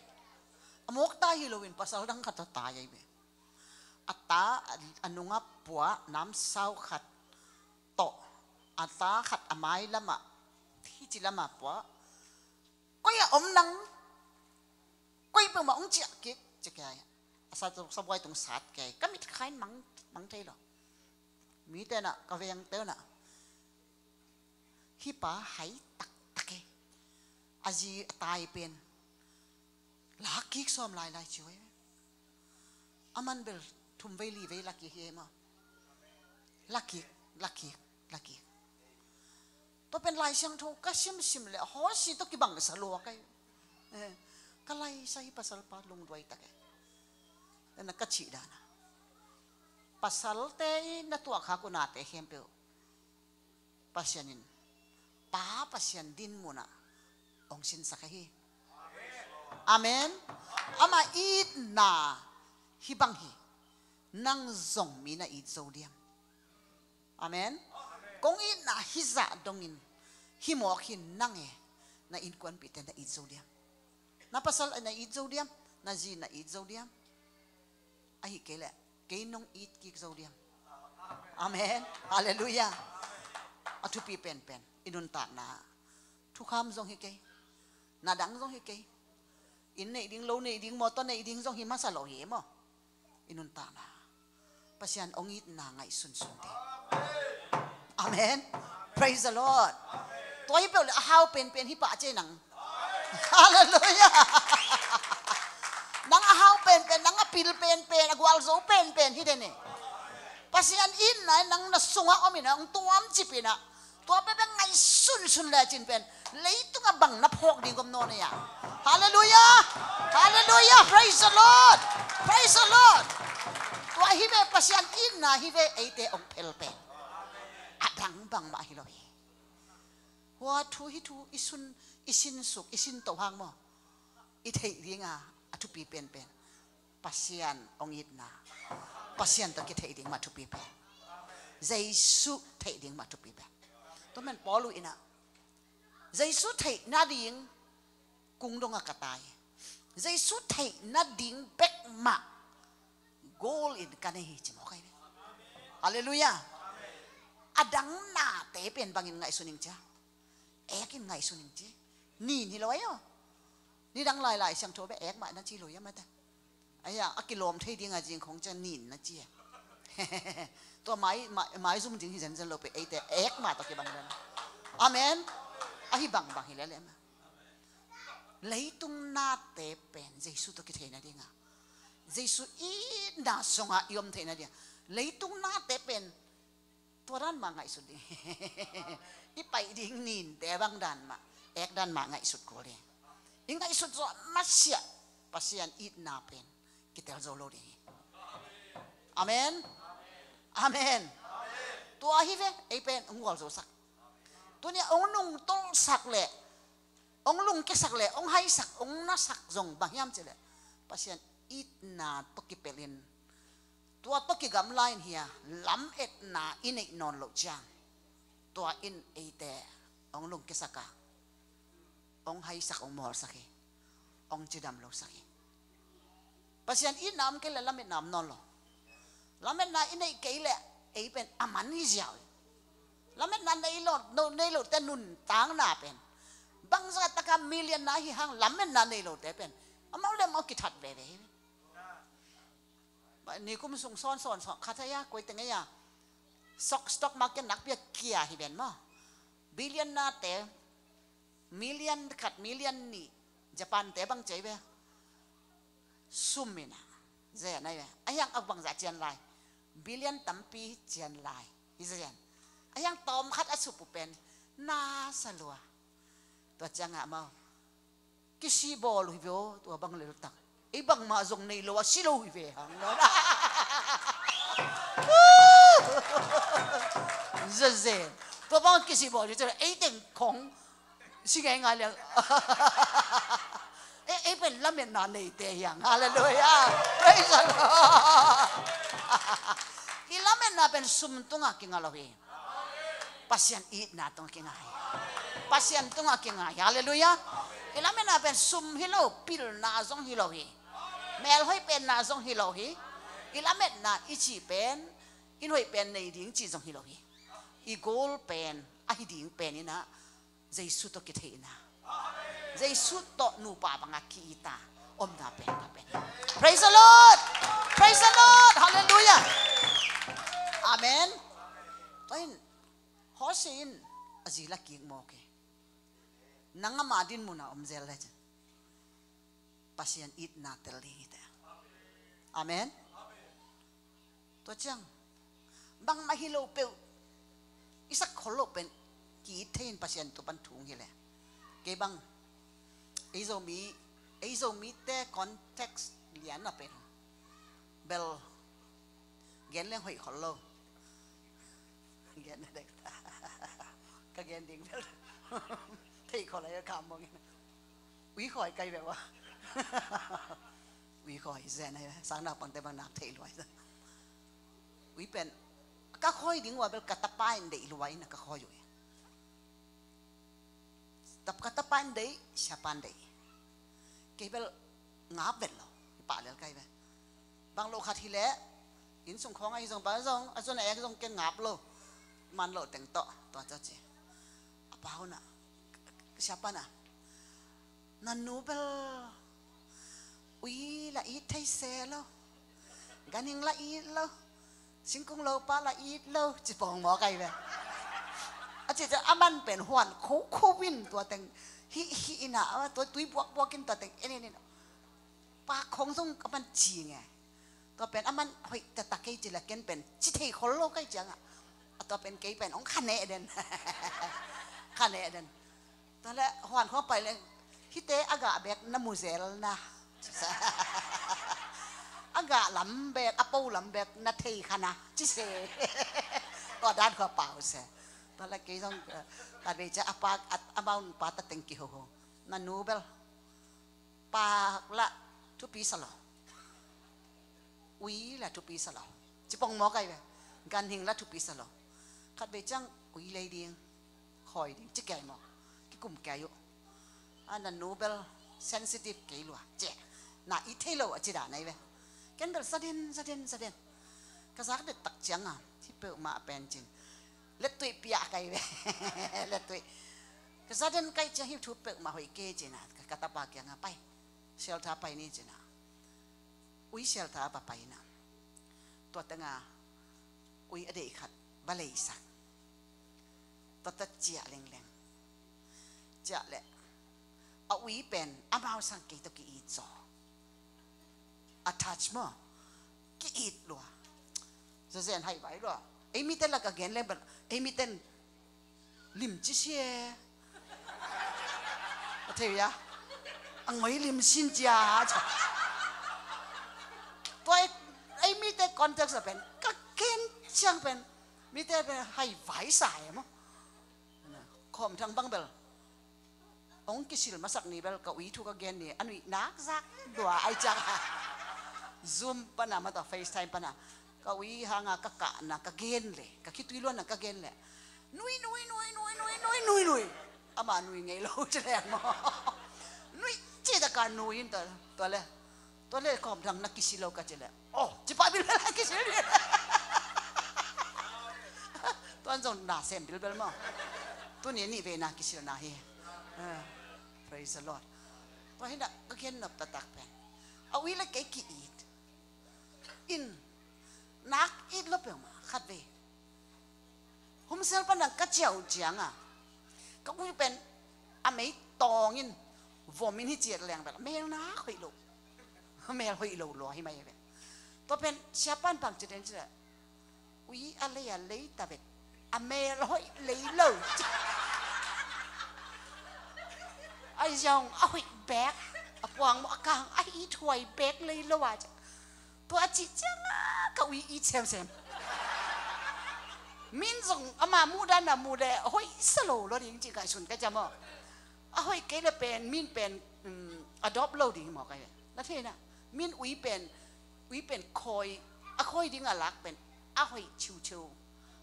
A mawk tai hi loin pasal dang khat a tai ahi ve. A ta a nungah puah namsau khat tawh, a ta khat a mai lamah, hici lamah puah. Koi a om nang, koi peuhmah hong ciah kik ci kei. A sa, sabuai tung sat kei. Ka mit khain mang, mang thei lo. Mite na, ka vengte na, hih pa hai taktak e. A zi a tai pen la kik sawm lailai ci uh e. A man bel thum vei li vei la kik hi e maw. La kik, la kik, la kik. Tua pen Lai Siangtho ka simsim le Hawsi tawh kibang sa lua ka hi. Eh, ka laisa hi pasal pa lungduai tak e. Ena ka cih dana, pasalte i na tuahkhak uh nate khempeuh Pasian in, Pa Pasian din munah hong sinsak ahi. Amen. Ama itna hih bang hi. Nang zong mi na it zo diam? Amen. Kong itna hih zah dongin hih mawk hi. Nang e, na innkuanpihte na it zo diam? Na pasal na it zo diam? Na zi na it zo diam? Ahi kei leh kei nong it kik zo diam? Amen. Halleluiah. A thupi penpen i nuntakna, thukham zong hi kei, na dang zong hi kei, inn neih ding, lo neih ding, mawtaw neih ding zong hi masa lo hi e maw. I nuntakna Pasian hong itna ngaihsunsun ding. Amen. Praise the Lord. Tua hi peuh le a hau penpen hi pah cei nang. Halleluiah. Nang a hau penpen, nang a pil penpen, a gualzo penpen hi den e. Pasian itna nang na sungah om in a hong tuam cip in a, tua pen bek ngaihsunsun lecin pen leitungah bang na phawk ding om nawn e a. Halleluiah. Halleluiah. Praise the Lord. Praise the Lord. Tua hi ve, Pasian itna hi ve eite hong phel pen. A dang bangmah hi lo hi. Hua thu hi thu i sun, i sinsuk, i sinto hang maw, i theih dinga a thupi penpen Pasian hong itna, Pasian tawh kitheih ding mah thupi pen, Jesu theih ding mah thupi pen. Tua men Paul uh in a, Jesu theih nading kung dongah ka tai. Jesu theih nading bek mah goal in ka nei hi ci mawk ahi ve. Halleluiah. A dang nate pen bangin ngaihsun ing cia? Ek in ngaihsun ing ci. Nin hi lo ahi aw. Nidang lailai siangtho bek ek mah na ci lo ia mate. Ahi a, a kilawm thei dinga zing khong ciang nin na ci e. Tua mai, mai, maizum ding hi zenzen lo pe, eite ek mah tawh kibang den. Amen. Ahi bangbang hi lele mah. Leitung nate pen Jesu tawh kithei nadinga, Jesu itna sungah i om theih nadinga, leitung nate pen tua dan mah ngaihsut ding. I paih ding ninte bang dan mah, ek dan mah ngaihsut kul ding. I ngaihsut zawh masiah Pasian itna pen kitel zo lo ding hi. Amen. Amen. Tua hi ve, ei pen hong gualzosak. Tuni a hong nungtolhsak leh, hong lungkiasak leh, hong haisak, hong nasak zong bang hiam cih leh, Pasian itna tawh kipelhin, tua tawh kigamla in hi a, lametna i neih nawn loh ciang, tua in eite hong lungkiasak a, hong haisak, hong mawlsak hi, hong cidam losak hi. Pasian itna om kei leh lametna om nawn lo. Lametna i neih kei leh ei pen a man hi ziau hi. Lametna nei lo, no, nei lote nuntakna pen, bangzah taka million na hi hang, lametna nei lote pen amau le amau kithat veve hi. Nikum sung sawnsawn khat ahi a, koi teng ahi a, stock, stock market nakpi a kia hi ven maw. Billion nate, million khat, million nih, Japan te bang ci ve. Sum in a zen ahi ve. Ahi hang a bangzah cian lai? Billion tampi cian lai hi zen. Ahi hang tawm khat a sup uh pen na sa lua. Tua ciangah amau kisih bawl uh hi ve aw, tua bang leltak. Ei bangmah zong nei lo a si lo hi ve hang. Zazen. Tua bang kisi bawl hi ci leh ei teng khong si ngeingai liang. Ei, ei pen lametna neite hiang. Halleluiah. Praise the Lord. I lametna pen sum tungah kinga lo hi. Pasian itna tungah kinga hi. Pasian tungah kinga hi. Halleluiah. I lametna pen sum hi lo, pilna zong hi lo hi. Melhoih penna zong hi lo hi. I lametna i cih pen, i hoih pen nei ding cih zong hi lo hi. I goal pen, ahi ding pen in ah Jesu tawh kitheihna, Jesu tawh nupa bangah ki-ita omna pen ka pen. Praise the Lord. Praise the Lord. Halleluiah. Amen. Tua in Hosea in a zi la kik mawk hi. Nang ama din munah om zel le cin Pasian itna tel ding hi te. Amen. Tua ciang bangmah hi lo peuh i sak khol lo pen ki-it thei in Pasian tua pan thu hong hilh e. Kei bang ei Zomi, ei Zomite context lian a pen bel gen leng hoih khol lo. Gen na dek ta. Ka gen ding bel thei khol a ka mong in. Ui khoi kai ve ua. Ui khoi zen ai ve. Sang naupangte bang nak thei luai. Ui pen ka khoi ding ua bel ka tapa in deih luai na ka khoi ui. Tap ka tapa in deih, siapa in deih. Kei bel ngap vet lo. Pah lel kai ve. Bang lo khat hi leh inn sung khawng ahi zong bang zong a zon a ek zong ken ngap lo. Man lo teng tawh tua tua ci. A pa hun ah, siapa na, na nu bel ui la it thei se lo, ganhing la it lo, singkung lopa la it lo, ci pong mawk ai ve. A ci ciang a man pen huan khokho in tua teng hih hih in ah, tua tui buakbuak in tua teng en en in. Pa khong zong a man ci nge. Tua pen a man hoih taktak kei ci la ken pen ci thei khol lo kai ciang ah. A tua pen kei pen hong kha neh den. Kha neh den. Tua leh huan khong pai leng hihte a gah bek na mu zel na. A gah lam bek, a po lam bek na thei kha na ci se. Tua dan khua pau se. Tua leh kei zong, eh, khat vei ciang a pa, a, amau pa ta teng kiho ho. Na nu bel pak lah thupi sa lo. Ui lah thupi sa lo. Ci pong mawk ai ve. Ganhing lah thupi sa lo. Khat vei ciang ui lei ding, khoi ding ci kei mawk. Kikum kei uh. A na nu bel sensitive kei lua. Ci na it thei lo a ci dan ai ve. Ken bel za den, za den, za den. Ka zak det tak ciang a, hi peuhmah pen cin. Lettuih piah kai ve. Lettuih. Ka za den kai ciang hi thu peuhmah hoih kei cin a, ka, ka tapa kiang a pai. Shelter pai ni cin a. Ui shelter a va pai na. Tua teng a ui a deih khat va leisak. Tua ta ciah lengleng. Ciah leh a ui pen amau sang kei tawh ki-it zaw. A touch maw. Ki-it lua. Zazen hai vai lua. Ei mite lak a gen leng bel ei miten lim ci sia. A thei ya. A ngoi lim sin cia. Tua ei, ei mite context a pen ka ken ciang pen mite pen hai vai sa e maw. Khawm thang bang bel hong kisil masak ni bel ka ui thu ka gen ni, a nuih nak zak dua ai ciang. Zoom pana mata FaceTime pana ka ui hanga ka kahna ka gen le, ka khitui luanna ka gen le. Nui, nui, nui, nui, nui, nui, nui, nui. Ama nui ngei lo ci leng maw. Nui ci ta ka nui in ta, tua le. Tua le khawm thang na kisi lo ka ci le. Oh, ci pa bilbel a kisi lo. Tuan zong na sem bilbel maw. Tuni nih vei na kisi lo na hi. Ah, praise the Lord. Tua hi na ka gen nop taktak pen. A ui le kei ki-it. In, nak it lo peuhmah, khat vei. Humsel pan nang ka ciah uh ciang a, ka ui pen a mei tawng in vom in hi ciat leng bel a mel nak hoih lo. A mel hoih lo lua hi mai ve. Tua pen siapa in bang ci den ci leh, ui a lei a lei ta vet. A mel hoih lei lo. Ai zong a hoih bek. A puang maw a kang a it huai bek lei lo a. Tua a cih ciangin ka ui it semsem. Min zong ama muh dan a muh le a hoih sa lo lo ding ci ngaihsun ka ci a maw. A hoih kei le pen min pen, um, adopt lo ding maw kai ve. Na thei na. Min ui pen, ui pen khawi, a khawi ding a lak pen a hoih ciuciu,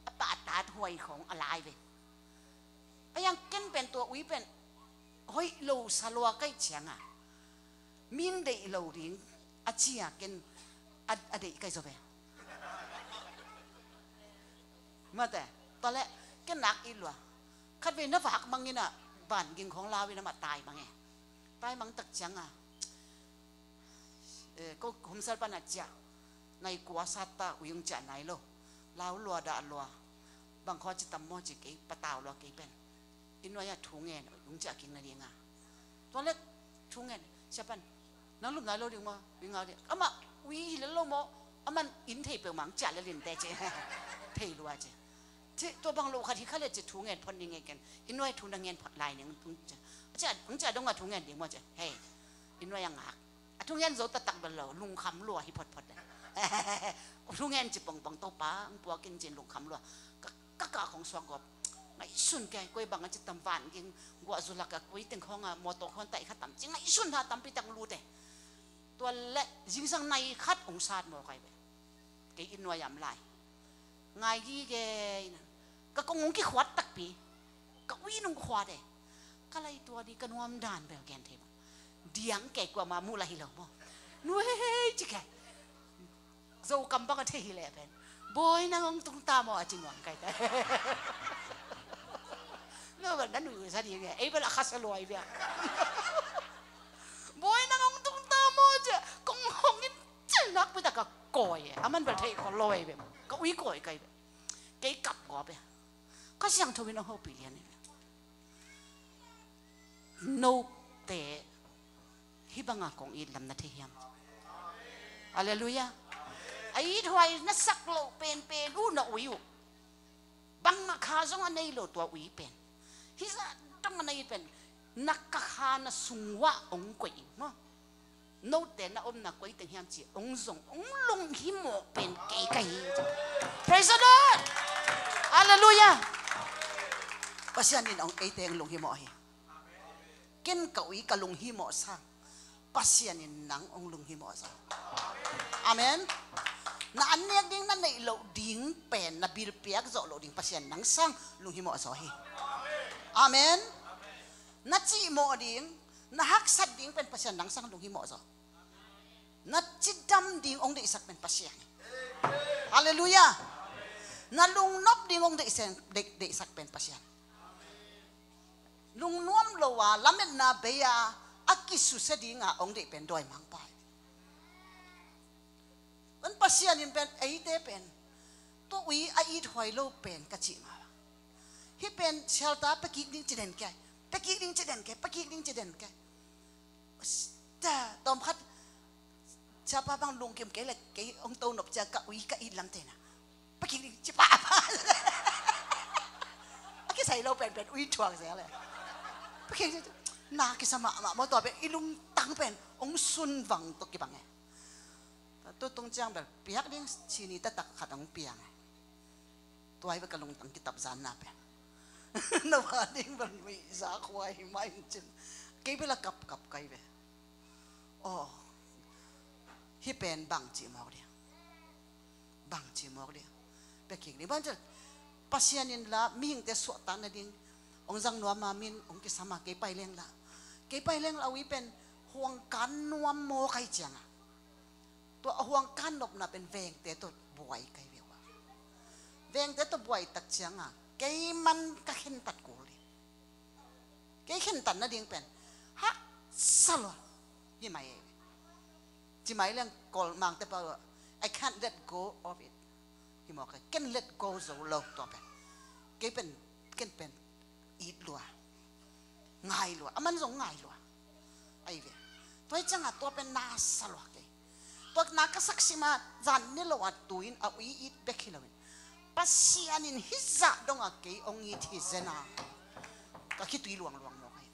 a pahtat huai khong a lai ve. A yang ken pen tua ui pen hoih lo sa lua kai ciang a, min deih lo ding a ci a ken a, a deih kai zaw ve. Mate, tua leh ken nak it lua. Khat vei na vak mang in a, van ging khong lau in a, mah tai mang e. Tai mang tak ciang a, eh, ko homsal pan a ciah, nai kua sat ta, ui ung ciah nai lo. Lau lua, dah lua. Bang khaw ci tam maw ci kei, patau lua kei pen. Inn nuai ah thu ngen ung ciah kik na ding a. Tua leh thu ngen, sia pan, nang lum nai lo ding maw, ui ngau ding. Amah ui hi lel lo maw, aman inn thei peuhmah ung ciah lel in teh ci. Thei lua ci. Ci, tua bang lo khat hi kha leh ci thu ngen phot ning e ken. Inn nuai thu na ngen phot lai ning ung ci. A ci, ung ciah dong a thu ngen ding maw ci. Hei, inn nuai a ngak. A thu ngen zo taktak bel lo, lungkham lua hi photphot le. Thu ngen ci pongpong, Topa, ung puak in ci lungkham lua. Ka, ka kah khong suak gawp. Ngaihsun kei, koi bang a ci tam, van ging, guah zu lak a koi teng khong a mawtaw khong taih kha tam ci ngaihsun ha, tampi tak lut e. Tua leh zingsang nai khat ung sat maw kai ve. Kei inn nuai ah om lai. Ngai gige in a, ka kong ung kikhuat takpi. Ka ui nung khuat e. Ka lai tua di ka nuam dan bel gen thei maw. Diang kei, kuamah muh lai hi lo maw. Nuai ci kei. Zokam bang a thei hi leh pen, Bawi nang ong tung ta maw a ci nuam kai ta. No bel na nuihsa ding e. Ei bel a khasa lua hi ve. Bawi nang ong tung ta maw ci. Kong hong in cin nakpi tak a kawi e. Aman bel thei khol lo hi ve. Ka ui kawi kai ve. Kei kap gawp e. Kha Siangtho in ong hopih lian hi ve. Note hih banga kong it lam na thei hiam? Halleluiah. A it huai na sak loh penpen uh na ui uh. Bangmah kha zong a nei lo tua ui pen. Hih zah dong a nei pen. Na ka kha na sung uah ong koih in maw. Note na omna koi teng hiam ci, ong zong, ong lunghimawh pen kei ka hi. Praise the Lord. Halleluiah. Pasian in ong eite ong lunghimawh hi. Ken ka ui ka lunghimawh sang, Pasian in nang ong lunghimawh zaw. Amen. Na an nek ding na neih loh ding pen, na bil piak zawh loh ding Pasian nang sang lunghimawh zaw hi. Amen. Na cihmawh ding, na haksat ding pen Pasian nang sang lunghimawh zaw. Na cidam ding ong deihsak pen Pasian hi. Halleluiah. Na lungnop ding ong deihsak, deih, deihsak pen Pasian. Lungnuam lo a, lametna bei a, a kisusia ding a ong deih pen dawimangpa hi. Pen Pasian in pen, eite pen, tua ui a it huai lo pen ka cih mah bang. Hih pen sialta pia kik ding ci den kei, pia kik ding ci den kei, pia kik ding ci den kei. Ta, tawm khat, siapa bang lungkim kei le, kei ong to nop ciang ka ui ka it lam te na. Pia kik ding ci pahpah. A kisai lo penpen ui thuak zel e. Pia kik ding ci, na kisa mahmah maw, tua pen i lungtang pen ong sun vang tawh kibang e. Tutung ciang bel piak ding, sini taktak khat ong piang e. Tua hi ve ka lungtang kitap zanna pen. Na va ding bel nuihza khua hi mah in cin. Kei bel a kapkap kai ve. Aw, hih pen bang cih mawk ding? Bang cih mawk ding? Pia kik ding. Bang cih, Pasian in la mihingte suahtak nading ong zang nuam a, min ong kisam a, kei pai leng la. Kei pai leng la ui pen huang kan nuam mawk ahih ciang a, tua a huang kan nopna pen vengte tawh buai kai ve ua. Vengte tawh buai tak ciang a, kei man ka khentat kul ding. Kei khentat nading pen haksa lua hi mai e. Ci mai leng Kawl Mangte pau, "I can't let go of it." Hi mawk e, ken let go zo lo tua pen. Kei pen, ken pen it lua, ngai lua, aman zong ngai lua. Ahi ve. Tua hi ciang a tua pen na sa lua kei. Tua na ka sak sim a, zan ni lo a tu in a ui it bek hi lo in, Pasian in hih zah dong a kei ong it hi zen a, ka khitui luangluang mawk ahi.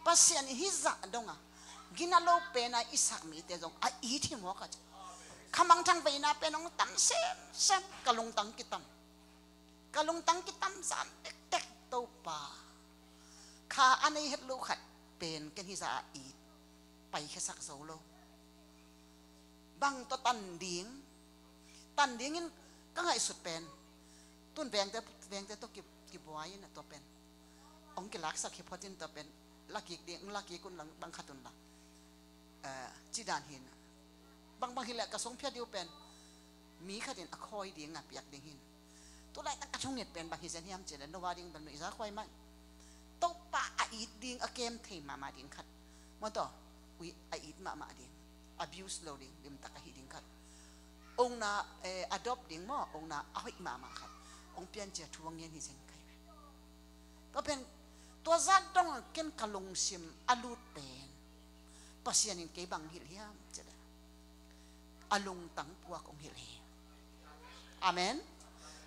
Pasian in hih zah dong a gina lo pen a i sak mite zong a it hi mawk a ci. Kha mangthang veina pen ong tam semsem, ka lungtang kitam. Ka lungtang kitamzan tektek, Topa. Kha a nei het lo khat pen ken hizah a it paikhiasak zo lo. Bang tawh tan ding, tan dingin ka ngaihsut pen, tun vengte, vengte tawh ki, kibuai in a tua pen hong kilaksak hi phot in tua pen lakik ding, lakik un lang bang khat un la, eh, ci dan hi na. Bangbang hileh ka sungphia diu pen mi khatin a khawi ding a piak ding hi na. Tulaitak ka thunget pen bang hi zen hiam cih leh no a ding bel nuihza khuai mah. Topa a it ding, a kem thei mahmah ding khat. Maw taw, ui, a it mahmah ding. Abuse lo ding, limtak ahi ding khat. Ong na, eh, adopt ding maw, ong na a hoih mahmah khat. Ong piancia thu a ngen hi zen kai ve. Tua pen, tua zah dong ken ka lungsim a lut pen Pasian in kei bang hilh hiam cih leh a lungtang puak hong hilh hi. Amen.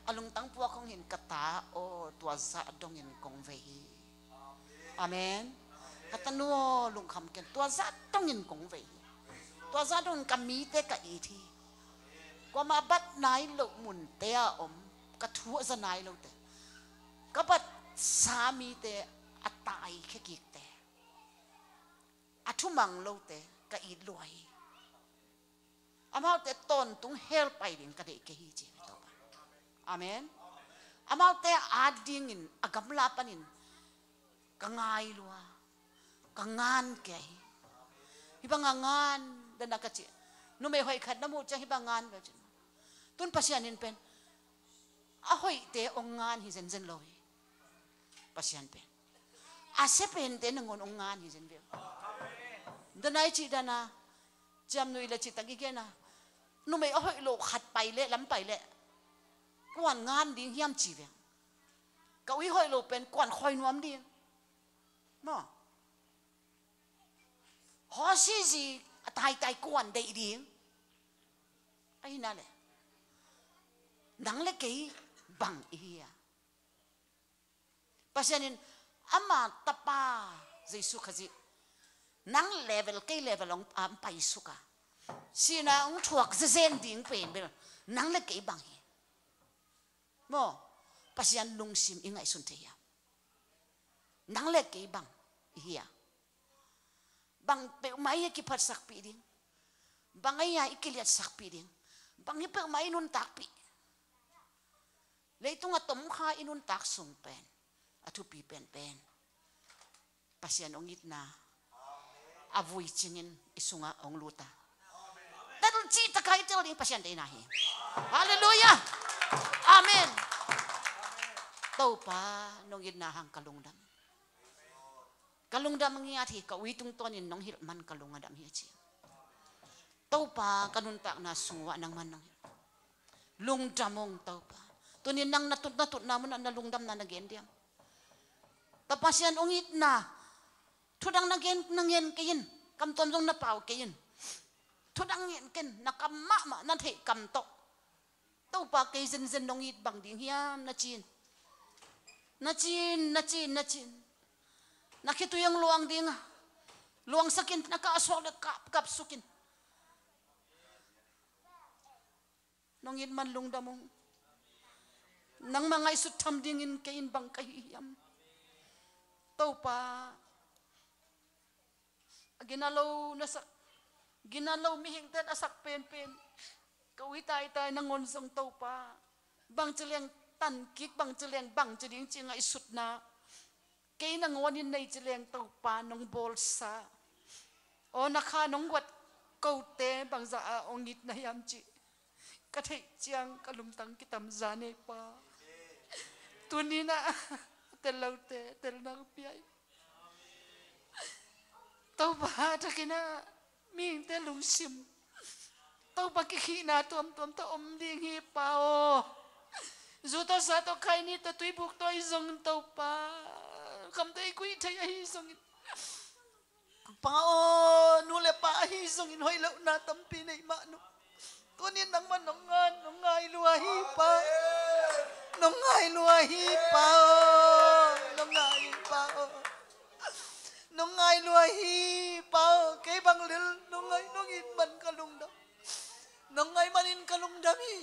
A lungtang puak hong hilh, ka ta aw, tua zah dongin kong vei hi. Amen. Ka tanu aw, lungkham ken, tua zah dongin kong vei hi. Tua zah dongin ka mite ka it hi. Kuamah bat nai loh munte a om, ka thu a za nai lote, ka batsa mite a taikhia kikte, a thumang lote ka it lua hi. Amaute tawntung hell pai ding ka deih kei hi ci hi Topa. Amen. Amaute a at dingin a gamla panin ka ngai lua, ka ngan kei hi. Hih banga ngan dana ka ci. Numei hoih khat na muh ciang hih bang ngan ve ci. Tun Pasian in pen a hoihte ong ngan hi zenzen lo hi. Pasian pen a sia pente nangawn ong ngan hi zen ve. Dana i cih dana, ciamnuih le cihtak i gen a, numei a hoih lo khat pai leh, lam pai leh, kuan ngan ding hiam ci ve. Ka ui hoih lo pen kuan khawi nuam ding. Maw? Hawsi zi a taitai kuan deih ding. Ahina le, nang le kei bang i hi a? Pasian in ama tapa Jesu Khazih nang level, kei level hong, ah, paisuk a, sihna hong thuak zezen ding pen bel nang le kei bang hi. Maw? Pasian lungsim i ngaihsun thei hiam? Nang le kei bang i hi a? Bang peuhmah i a kiphatsakpih ding? Bang i a i kiliatsakpih ding? Bang hi peuhmah i nuntakpih? Leitung a tomkha i nuntak sung pen a thupi penpen Pasian hong itna a vui cingin i sungah hong lut a, tel cih taka i tel ding Pasian deihna hi. Halleluiah. Amen. Topa, nong itna hang ka lungdam. Ka lungdam ngiat hi, ka ui tungtawnin nong hilh man ka lung a dam hi a ci. Topa, ka nuntakna sung uah nangman nong hilh. Lungdam ung Topa. Tunin nang na tut, na tutna munah na lungdamna na gen diam? Topa Pasian hong itna thudang na gen, na ngen kei in. Kam tuam zong na pau kei in. Thudang ngen ken, na kam mahmah, na theih kam tawh. Topa, kei zenzen nong it bang ding hiam, na ci in. Na ci in, na ci in, na ci in. Na khitui hong luang ding a, luangsak in, na kah a suak le kap, kapsuk in. Nong it man lungdam ung. Nangmah ngaihsut tham dingin kei in bang ka hi hiam? Topa, a gina lo na sak, gina lo mihingte na sak penpen ka ui taitai nangawn zong Topa, bangci leng tan kik, bangci leng bangci ding ci ngaihsutna kei nangawnin nei ci leng Topa nong bawlsa. Aw, na kha nong guat kote bangzah a hong it na hiam cih ka theih ciang ka lungtang kitamzan ei Pa. Tuninah tel lote telna ka pia hi. Topa, takinah mihingte lungsim, Topa, kikhihna tuamtuam tawh om ding hi Pa aw. Zu tawh sa tawh khaini tawh tuibuk tawh ahi zongin Topa, kam tawh i kuih thei ahi zongin Pa aw, nu le pa ahi zongin hoih lohna tampi nei mah nu. Tunin nangmah nong ngan, nong ngai lua hi Pa. Nong ngai lua hi Pa aw. Nong ngai hi Pa aw. Nong ngai lua hi Pa aw. Kei bang lel nong ngai, nong it man ka lungdam. Nong ngai manin ka lungdam hi.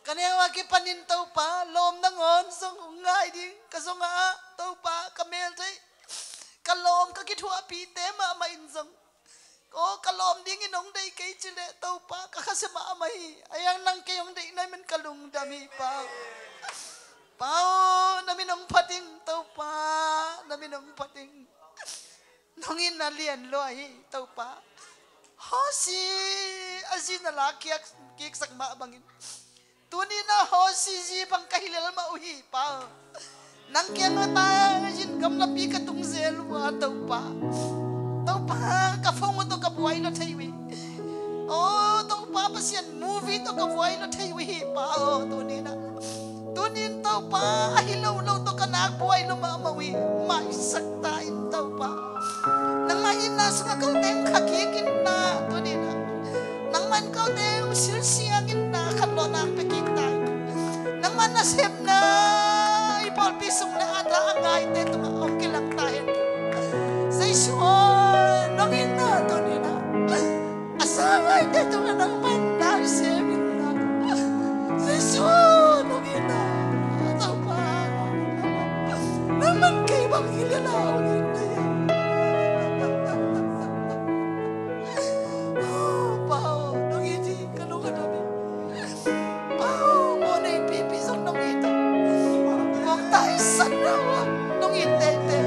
Ka Neu a kipanin Topa, lawm nangawn zong hong ngai ding ka zong a, Topa, ka mel thei, ka lawm, ka kithuahpihte mahmah in zong, aw, ka lawm dingin hong deih kei ci leh, Topa, ka khasia mahmah hi. Ahi hang nang kei hong deihna man ka lungdam hi, Pa aw. Pa aw, na min hong phat ing, Topa, na min hong phat ing. Nong itna lian lua hi, Topa. Hosea zi na la kiak, kiksak mah bangin, tuni-in ah Hosea zi bang ka hi lel mah uh hi, Pa. Nang kiang a tai-in gamlapi ka tung zel uh a, Topa. Topa, ka phone uh tawh ka buai lua thei uh hi. Aw, Topa Pasian, movie tawh ka buai lua thei uh hi, Pa aw, tuni-in ah. Tuni-in Topa, a hi lo lo tawh ka nak buai lua mahmah uh hi. Maisak ta in Topa. Nangmah itna sungah kote hong kha kik in na, tuni-in ah. Nangmah in kote hong silsiang in na, khanlawhna hong pia kik ta in. Nangmah nasepna i pawlpi sung le a tha a ngaite tungah hong kilang ta hen. Jesu aw, nong itna tuni-in ah. A sa ngaite tungah nangmah in na i sem in na. Jesu, nong itna, Topa. Nangmah in kei bang hi leh na hong itna hi. Pa aw, nong it hi, ka lung a dam hi. Pa aw, mawhnei pipi zong nong it hi. Kong taisan lo a, nong it teitei.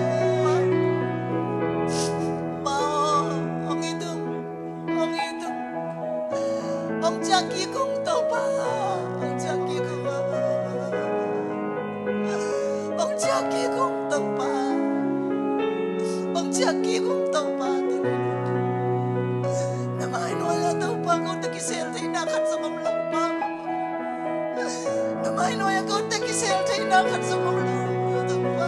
Pa aw, hong it ung. Hong it ung. Hong ciah kik ung, Topa. Hong ciah kik ung. Hong ciah kik ung, Topa. Hong ciah kik ung, Topa. Na mai nuai-ah, Topa, kote kisel theihna khat zong om lo, Pa. Na mai nuai-ah kote kisel theihna khat zong om lo, Topa.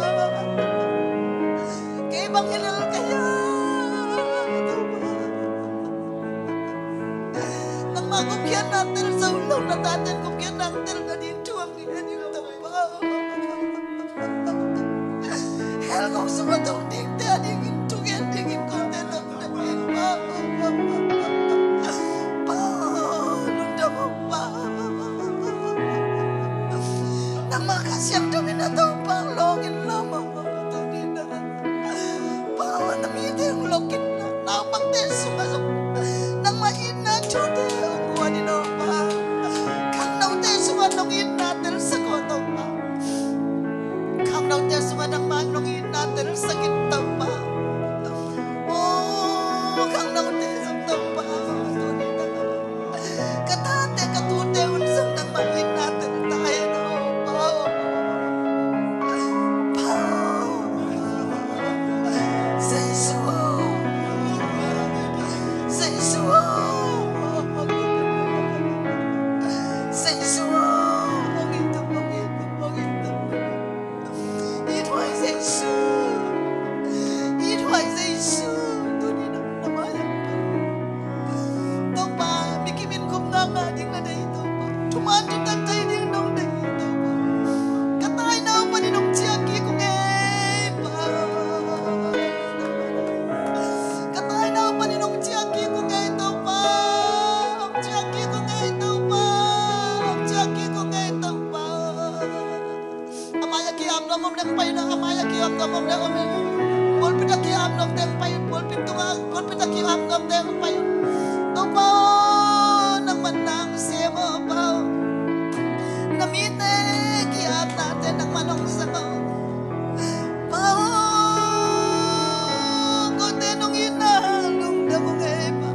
Kei bang hi lel ka hi a, Topa. Nangmah gupkhiatna tel zo lo, na taten gupkhiatna tel nading thu hong ngen in, Topa. Hell gong sungah tung dingte adingin thugen dingin kote lungdam ung, Pa. Pa, lungdam ung, Pa. Nangmah Kha Siangtho in a, Topa, lawng in lam aw, tuni-in ah. Pa aw, na mite hong lok in na, naupangte sungah zong nangmah itna thute hong guan in aw, Pa. Khangnote sungah nong itna telsak aw, Topa. Khangnote sungah nangmah nong itna telsak in, Topa. Aw, khangnote zong, Topa, tuni-in ah. Ka tate, ka tute un zong nangmah itna tel ta hen aw, Pa aw. Pa aw. Jesu aw. Jesu aw. Jesu aw. It huai Jesu. It huai Jesu. Tuni-in ah na mai-ah Topa, mi kimin khum nganga ding na deih, Topa. Thuman thutak thei ding nong deih, Topa. Ka taina uh panin hong ciah kik ung ei, Pa. Ka taina uh panin hong ciah kik ung ei, Topa. Hong ciah kik ung ei, Topa. Hong ciah kik ung ei, Topa. A mai-ah ki-am nuam om leh pai na, a mai-ah ki-am nuam om leh om in. Pulpit ah ki-am nuamte hong pai, pulpit tungah, pulpit ah ki-am nuamte hong pai. Topa aw, nangmah na hong sem aw, Pa aw. Na mite ki-amnate nangmah na hong zang aw. Pa aw, kote nong itna lungdam ung ei, Pa.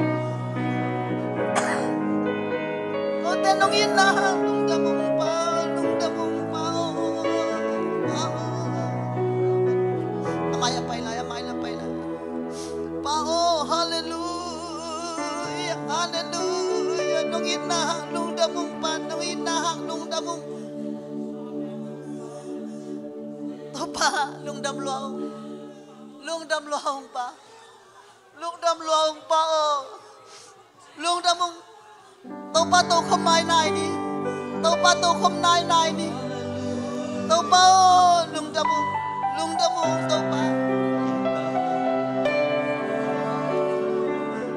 Kote nong itna lungdam ung, Pa, lungdam ung, Pa aw, Pa aw. A mai-ah pai lai, a mai-ah pai lai. Pa aw, halleluia, halleluia. Nong itna hang lungdam ung, Pa, nong itna hang lungdam ung. Topa, lungdam lua ung. Lungdam lua ung, Pa. Lungdam lua ung, Pa aw. Lungdam ung. Topa tokhom nainai ni. Topa tokhom nainai ni. Topa aw, lungdam ung. Lungdam ung, Topa.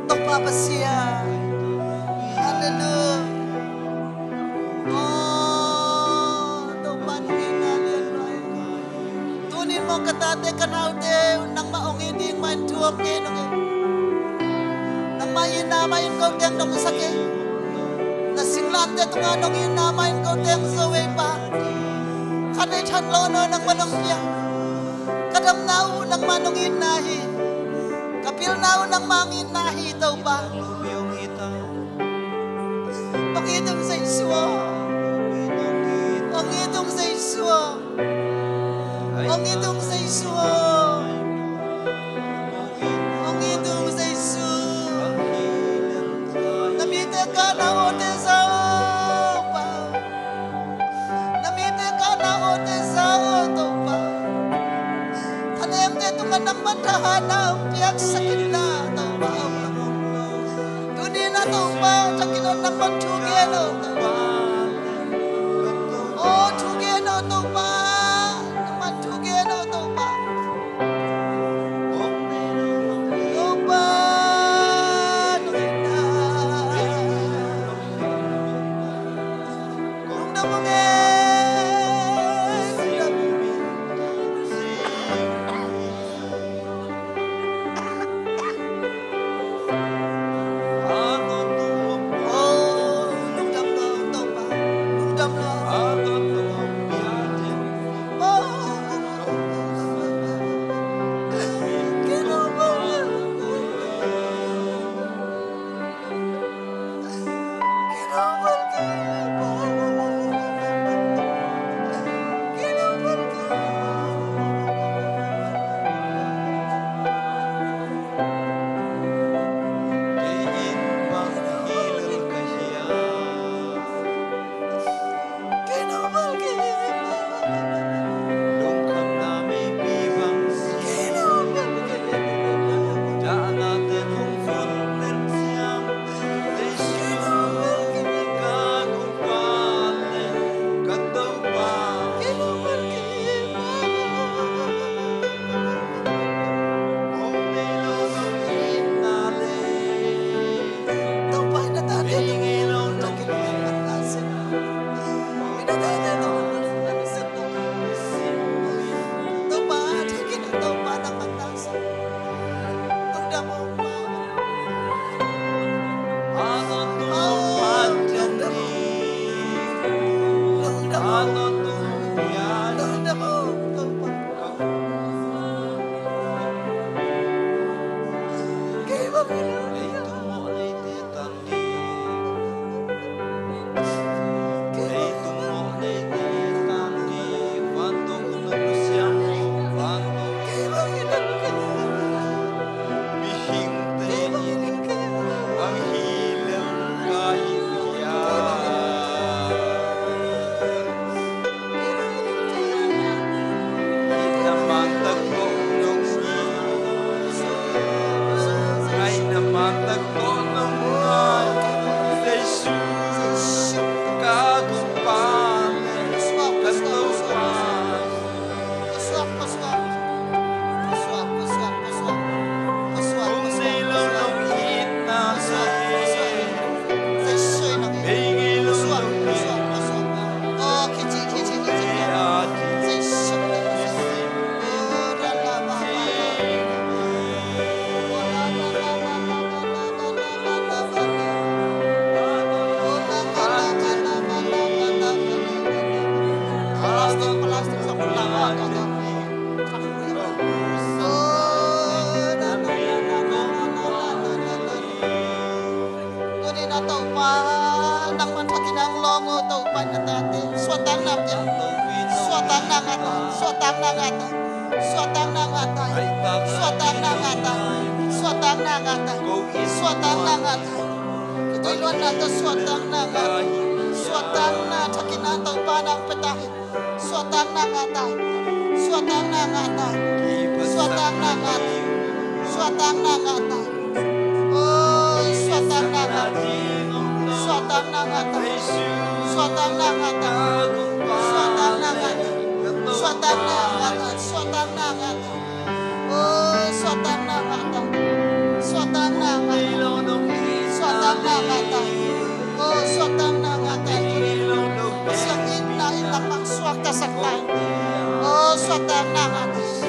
Topa Pasian. Halleluia. Aw. Ka tate ka naute uh nangmah hong it ding mah in thu om kei nong e. Nangmah itna mah in kote hong nong sak e. Na singlante tungah nong itna mah in kote hong zo e Pa. Khat vei than lo no nangmah nong pia. Ka damna uh nangmah nong itna hi. Ka pilna uh nangmah hong itna hi Topa. Hong it ung Jesu aw. Hong it ung Jesu aw. Hong it ung Jesu aw. Hong it ung Jesu. Na mite kahna awte za aw Pa. Na mite kahna awte za aw Topa. Thanemte tungah nangmah thahatna hong piaksak in la Topa. Tuni-in ah Topa, thakin ah nangmah thu gen aw Topa. Aw thu gen aw Topa. Nangmah thu gen aw Topa. Topa, nang itna. Lungdam ung e. Tuni-in ah Topa, nangman thakin ang lawng uh Topa, na tate suahtakna pia. Suahtakna ngah ta, suahtakna ngah ta, suahtakna ngah ta, suahtakna ngah ta, suahtakna ngah ta, suahtakna ngah ta. Ka tui luanna tawh suahtakna ngah ta. Suahtakna thakin ah Topa nang pia ta hi. Suahtakna ngah ta. Suahtakna ngah ta. Suahtakna ngah ta. Suahtakna ngah ta. Oh, suahtakna ngah ta. Suahtakna ngah ta. Suahtakna ngah ta. Suahtakna ngah ta. Suahtakna ngah ta. Suahtakna ngah ta. Oh, suahtakna ngah ta. Suahtakna ngah ta. Suahtakna ngah ta. Oh, suahtakna ngah ta. Pasian itna in lamah suaktasak ta. Oh, suahtakna ngah ta.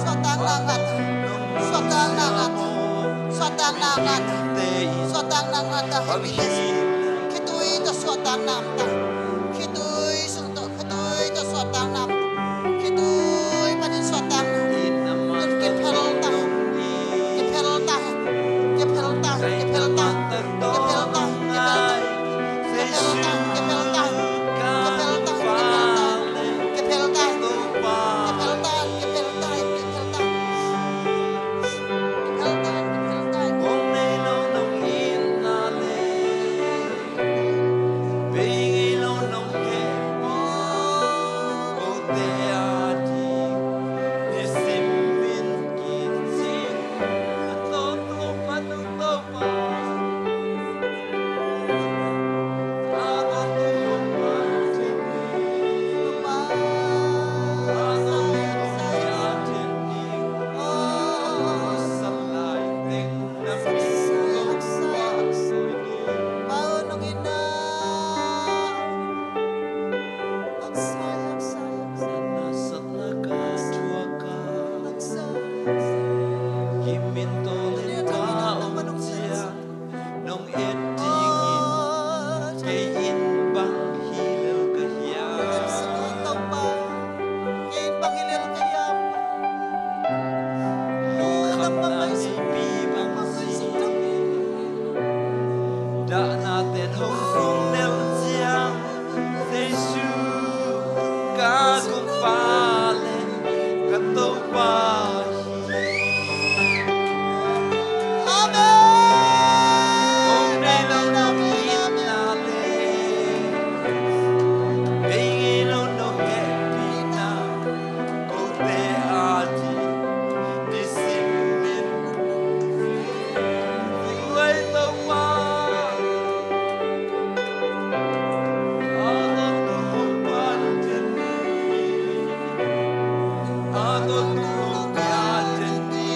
Suahtakna ngah ta. Suahtakna ngah ta. Suahtakna ngah ta. Suahtakna ngah ta. Khitui tawh suahtakna ngah ta. Khitui sung tawh, khitui tawh suahtakna ngah ta. Khitui panin suahtakna. Kiphel ta. Kiphel ta. Kiphel ta. Kiphel ta. Kiphel ta. Kiphel ta. Nong et dingin kei in bang hi lel ka hiam? Nong khamna neipi bang si? Dahna ten hong rung nel ciang Jesu ka Gumpa le ka Topa hi. Amen. Hong nei lo nong itna le bei ngei lo nong hehpihna, kote a ding nisim in. Oi Topa, a lawmnu hong pia den ni, a lawmnu hong pia den ni.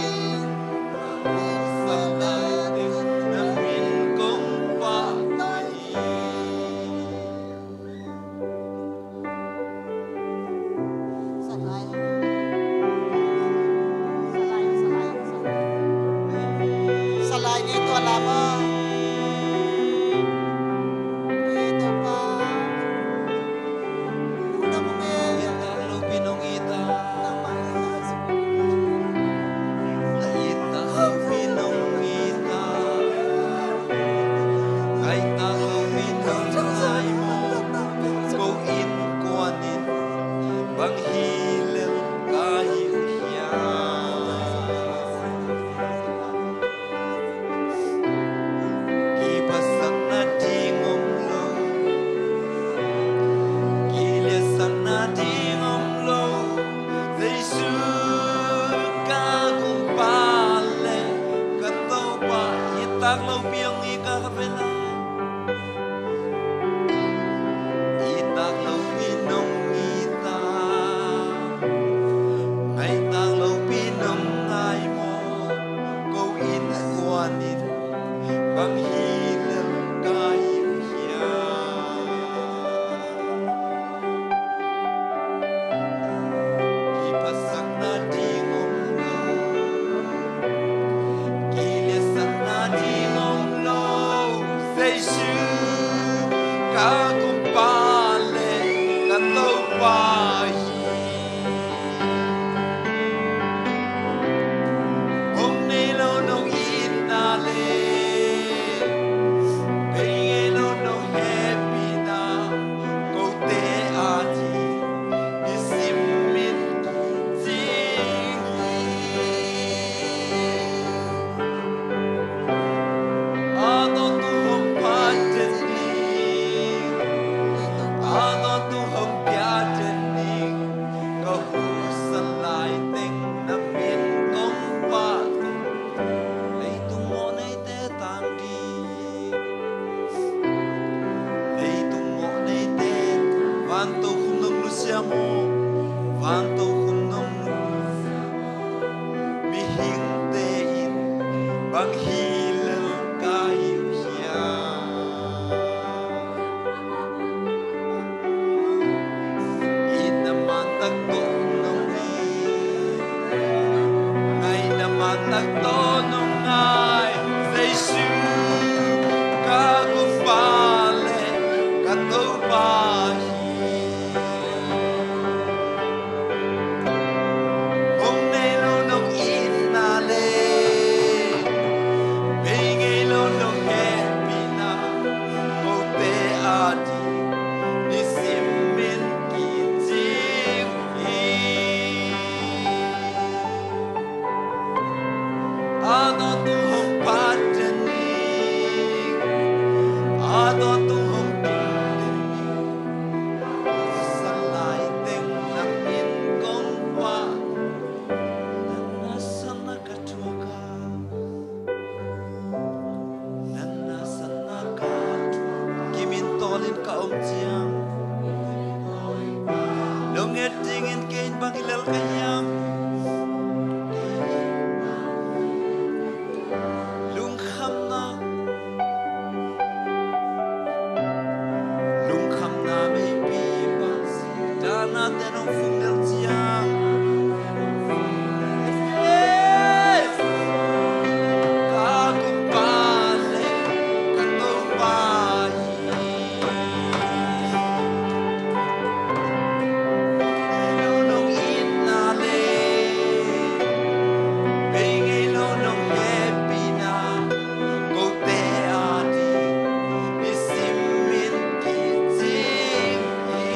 Bang hi lel ka hi uh hiam? Kiphatsakna ding om lo, kiliatsakna ding om lo. Jesu ka Gumpa le ka Topa, i tak lopi hong it ka ka vela. I tak lopi nong it a, ngai tak lopi nong ngai maw? Ko innkuan in bang hi lel ka hi uh hiam? Kiphatsakna ding om lo, kiliatsakna ding om Vantung hun nong, mihingte in bang hi lel ka hi uh hiam? Itna man tak tawh nong hi, ngaihna man tak tawh nong ngai. Jesu, ka Gumpa le ka Topa hi. Hong nei lo nong itna le, bei ngei lo nong hehpihna, kote a ding nisim in kicing hi. A tawntung hong phat den ning, a tawntung hong phat den ning. Salai teng na min kong phat. Nang na sanna ka thuak a, nang na sanna ka thuak. Kimin tawlin ka om ciang, nong et dingin kei in bang hi lel ka hiam? Lungkhamna, lungkhamna meipi bang, danate nong fung lel ciang. Yes! Ka Gumpa le ka Topa hi. Nong itna le, bei ngei lo nong hehpihna, kote a ding nisim in kicing hi.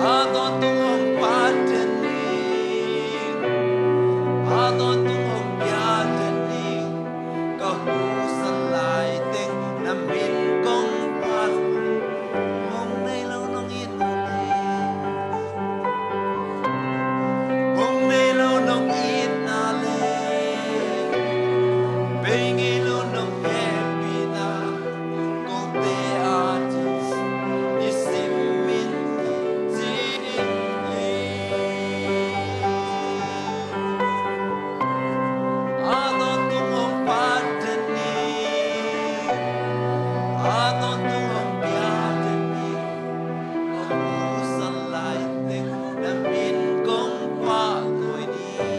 A tawntung hong phat den ning, a tawntung hong pia den ning. Ka husa lai teng na min kong phat. Hong nei lo nong itna le, hong nei lo nong itna le, bei ngei lo nong hehpihna, kote a ding nisim in kicing hi. A tawntung hong phat den ning, a tawntung hong pia den ning. Ka husa lai teng na min kong phat nuam hi.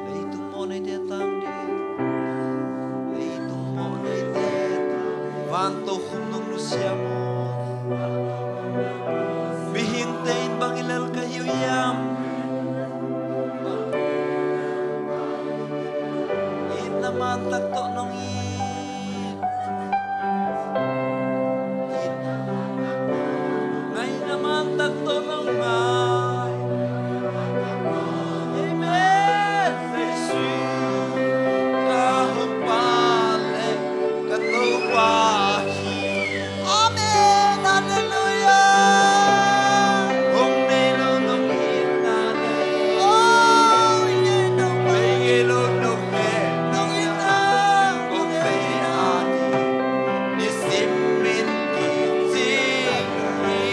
Leitung mawh neite tang ding, leitung mawh neite tang. Vantung hun nong nusia maw? Mihingte in bang hi lel ka hi uh hiam? Itna man tak tawh nong it, ngaihna man tak tawh nong ngai. Amen. Jesu, ka Gumpa le ka Topa hi. Amen. Halleluia. Hong nei lo nong itna le, hong nei lo nong hehpihna, kote a ding nisim in kicing hi.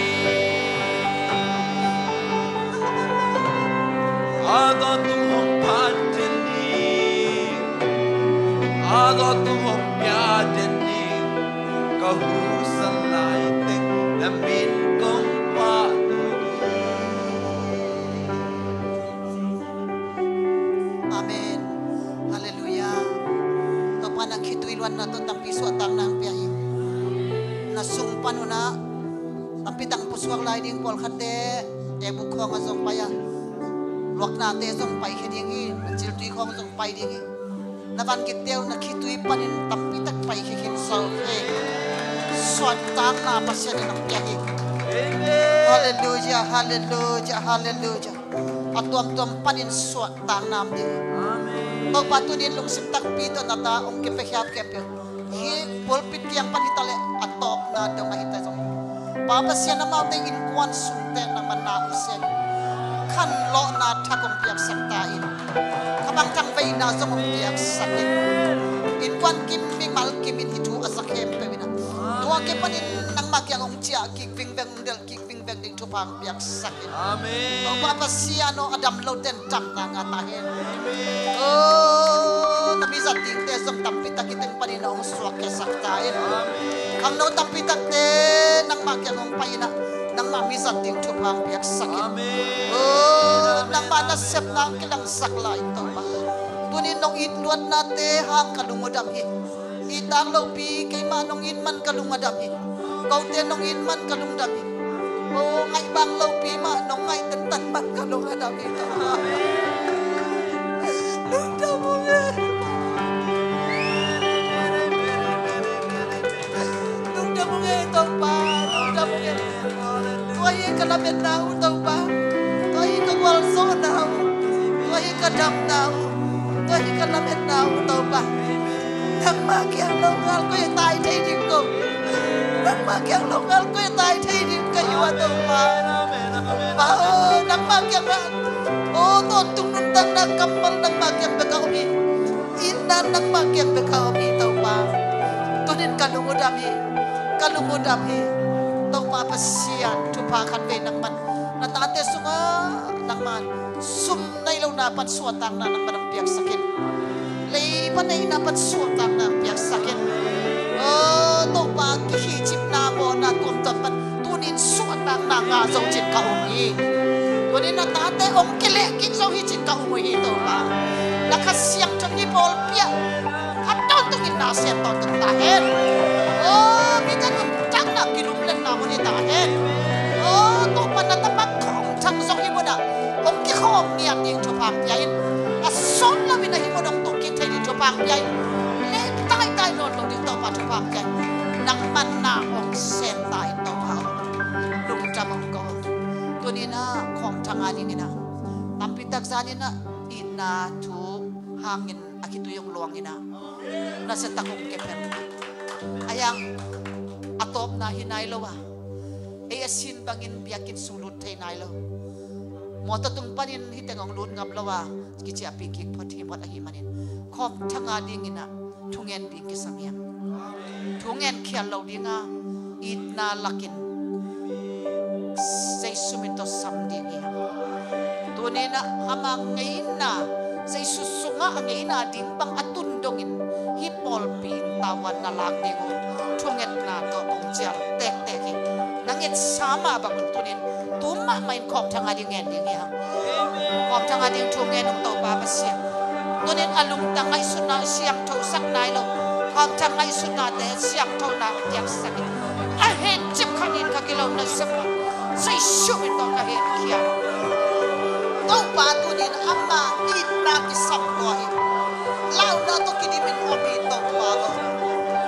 A tawntung hong phat den ning, a tawntung hong pia den ning. Ka husa lai teng na min kong phat nuam hi. Amen. Halleluia. Topa, nang khitui luanna tawh tampi suahtakna hong pia hi. Na sung pan un ah tampi tang pusuak lai ding, pawlkhatte ekbuk khawngah zong pai a, luaknate zong paikhia ding hi. Na ciltui khawng zong pai ding hi. Na van kitte uh na khitui panin tampi tak paikhia khin sawm hi. Suahtakna Pasian in hong pia hi. Amen. Halleluia, halleluia, halleluia. A tuamtuam panin suahtakna om ding. Amen. Topa, tuni in lungsim takpi tawh na ta hong kipia khiap khempeuh, hih pulpit kiang pan hi ta leh a tawpna dong ahi ta zong, Pa Pasian, amaute innkuan sungte nangman na hong sem in. Khanlawhna thak hong piaksak ta in. Kha bang thangveina zong hong piaksak in. Innkuan kim, mimal kim in hih thu a za khempeuh in ah Tua kipanin nangmah kiang hong ciah kik vingveng, hong delh kik vingveng ding thupha hong piaksak in. Amen. Topa Pasian aw, a dam lote in damna ngah ta hen. Amen. Oh, na mizat dingte zong tampi tak hih teng panin hong suakkhiasak ta in. Amen. Khangno tampi takte nangmah kiang hong pai in ah, nangmah mizat ding thupha hong piaksak in. Amen. Oh, nangmah nasepna hong kilangsak lai in Topa. Tunin nong it luatnate hang ka lung uh dam hi. It tak lopi, keimah nong it man ka lung a dam hi. Kote nong it man ka lung dam hi. Oh, ngaih bang lopi mah nong ngaih tentan man ka lung a dam hi. Lungdam ung e. Lungdam ung e Topa, lungdam ung e. Tua hi ka lametna uh Topa. Tua hi ka gualzawhna uh. Tua hi ka damna uh. Tua hi ka lametna uh Topa. Nangmah kiang longal koi a tai thei ding ko. Nangmah kiang longal koi a tai thei ding ka hi uh a Topa. Pa aw, nangmah kiang ah, aw, tawntung nuntakna kammal nangmah kiang bek a om hi. Itna nangmah kiang bek a om hi Topa. Tunin ka lung uh dam hi. Ka lung uh dam hi. Topa Pasian, thupha khat vei nangman na tate sungah nangman sum nei lohna pan suahtakna nangman hong piaksak in. Leiba neihna pan suahtakna hong piaksak in. Oh, Topa, kihicipna mawhna tuamtuam pan tunin suahtakna ngah zo cin ka um hi. Tunin na tate hong kileh kik zo hi cin ka um uh hi Topa. Na Kha Siangtho in hih pawlpi ah a tawntungin na sem tawntung ta hen. Oh, mite nuntakna kilumletna mun hi ta hen. Oh, Topa na tapa khawng thang zong hih munah hong kikhawm ngiat ding thupha hong pia in. A sawt loin a hih mun hong tung kik thei ding thupha hong pia in. Leh taitai nawn lo ding Topa thupha hong pia in. Nangman na hong sem ta in Topa. Lungdam ung ko. Tunin ah khawm thang a dingin ah tampi tak zanin ah itna thu hangin a khitui hong luangin ah nasia tak hong kep hen. Ahi hang a tawpna hi nai lo a, ei a sin bangin biakinn sung lut thei nai lo. Mawtaw tung panin hih teng hong lut ngap lo a, kiciahpih kik phot hi mawt ahih manin khawm thang a dingin ah thungen ding kisam hiam? Thungen khial lo ding a, itna lakin Jesu min tawh sam ding hi hang. Tunin ah ama ngeina, Jesu sungah a ngeina ding bang a tun dongin hih pawlpi in tavuan na lak ding uh thungetna tawh kong cial tektek hi. Na ngetsa mah bang un tunin tu mahmah in khawm thang a ding ngen ding hi hang. Khawm thang a ding thu ngen ung Topa Pasian. Tunin a lungtang ngaihsutna siangthosak nai lo, khawm thang ngaihsutnate siangthona piaksak in. A hencip khat in ka kilawm nasep lo, Jesu min tawh ka henkhiat. Topa tunin ama itna kisam lua hi. Launa tawh kidimin om hi Topa aw.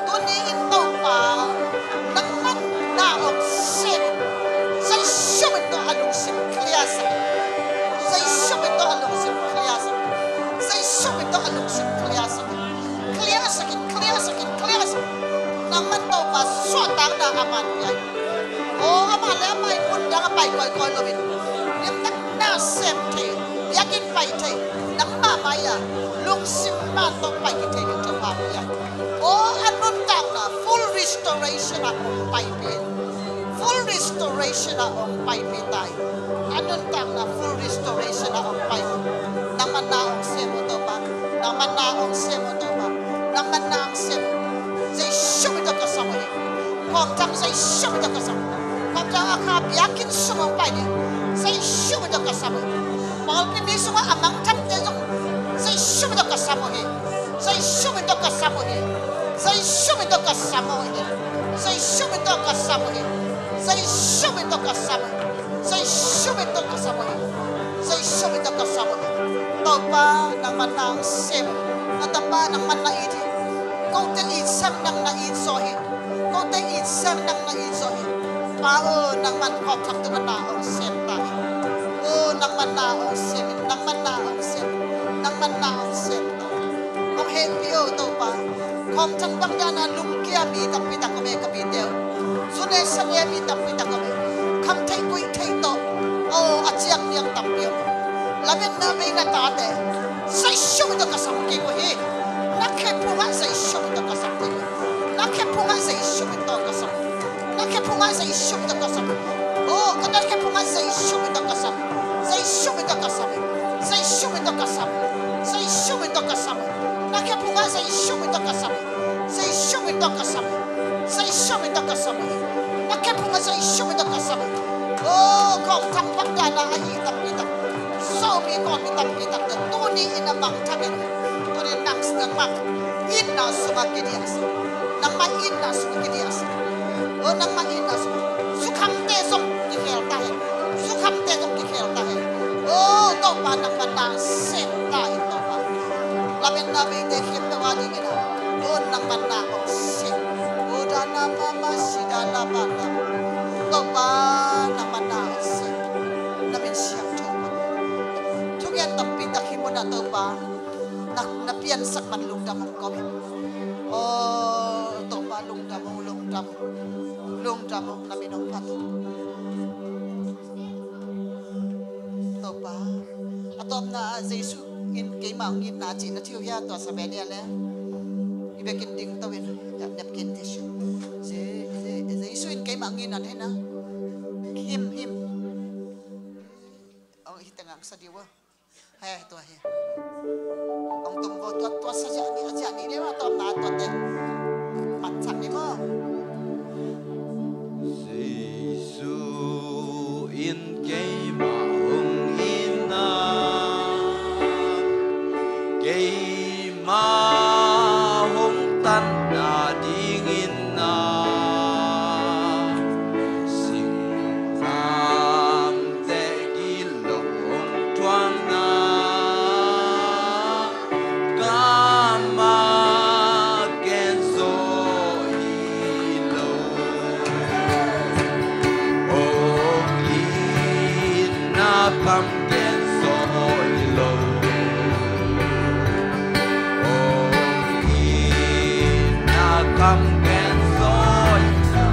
Tuni in Topa nangman na hong sem in. Jesu min tawh a lungsim clear sak in. Jesu min tawh a lungsim clear sak in. Jesu min tawh a lungsim clear sak in. Clear sak in, clear sak in, clear sak in. Nangman Topa suahtakna a man pia in. Aw, amah le amah in mun dang a pai kawikawi loin limtak na sem thei, biakinn pai thei, nangmah mai-a lungsim man tawh pai kik thei ding thupha pia in. Aw, a nuntakna full restoration ah hong paipih in. Full restoration ah hong paipih ta in. A nuntakna full restoration ah hong paipih in. Nangman na hong sem uh Topa. Nangman na hong sem uh Topa. Nangman na hong sem uh. Jesu min tawh ka sam uh hi. Khawm thang Jesu min tawh ka sam uh. Khawm thang a kha biakinn sung hong pai ding Jesu min tawh ka sam uh hi. Pawlpi mi sungah a mangthangte zong Jesu min tawh ka sam uh hi. Jesu min tawh ka sam uh hi. Jesu min tawh ka sam uh hi. Jesu min tawh ka sam uh hi. Jesu min tawh ka sam uh hi. Jesu min tawh ka sam uh hi. Jesu min tawh ka sam uh hi. Topa nangman na hong sem uh. Na tapa nangman na it hi. Kote it sang nang na it zaw hi. Kote it sang nang na it zaw hi. Pa aw, nangman khawm thang tungah na hong sem ta hi. Aw, nangman na hong sem in, nangman na hong sem in, nangman na hong sem ta hi. Hong hehpih aw Topa. Khawm thang bang dan a lungkia mi tampi tak om e ka mite uh. Zu ne sa ne mi tampi tak om e. Kham theih kuih theih tawh aw a ciang liang tampi om. Lametna bei na tate Jesu min tawh ka sam kik uh hi. Na khe phungah Jesu min tawh ka sam kik uh hi. Na khe phungah Jesu min tawh ka Phunga Jesu min tawh ka sam. Oh, ka na khe phunga Jesu min tawh ka sam. Jesu min tawh ka sam. Jesu min tawh ka sam. Jesu min tawh ka sam. Na khe phunga Jesu min tawh ka sam. Jesu min tawh ka sam. Jesu min tawh ka sam. Na khe phunga Jesu min tawh ka sam. Oh, kong thang bang dana a hi tampi tak. Zomi kong mi tampi tak. Tuni in a mang thang in. Tuni nang nang mang. Itna sunga kidiak sa. Nangmah itna sung kidiak sa. O nangmah itna sung. Zukhamte zong kikhel ta hen. Zukhamte zong kikhel ta hen. O Topa nangmah na sem ta hen Topa. Lametna beite khempeuh a dingin a. O nangmah na hong sem. O dana mama sida la bana. Topa nangmah na hong sem. Na min siangtho. Thugen tampi tak hi muna Topa. Na, na piansak man lungdam hong ko. O Topa lungdam hong lungdam. Lungdam hong na min hong phat. Topa. A tawpna ah Jesu in keimah hong itna cih na thil hia tua sa ve nia le. I bekin ding to in. Ya nep kin ti si. Je, je, Jesu in keimah hong itna hena. Him, him. Ong hita ngang sa diwa. He, tua hi. Ong tum bo tua, tua sa ja ni, ja ni le ma tua ma tua te. Mat chak ni bo. Jesu in keimah hong itna, keimah hong tanna dingin na. Singlam te gilo hong thuakna. Kamah genso hi lo. Hong itna kam genso hi lo. Hong itna kam genso hi lo.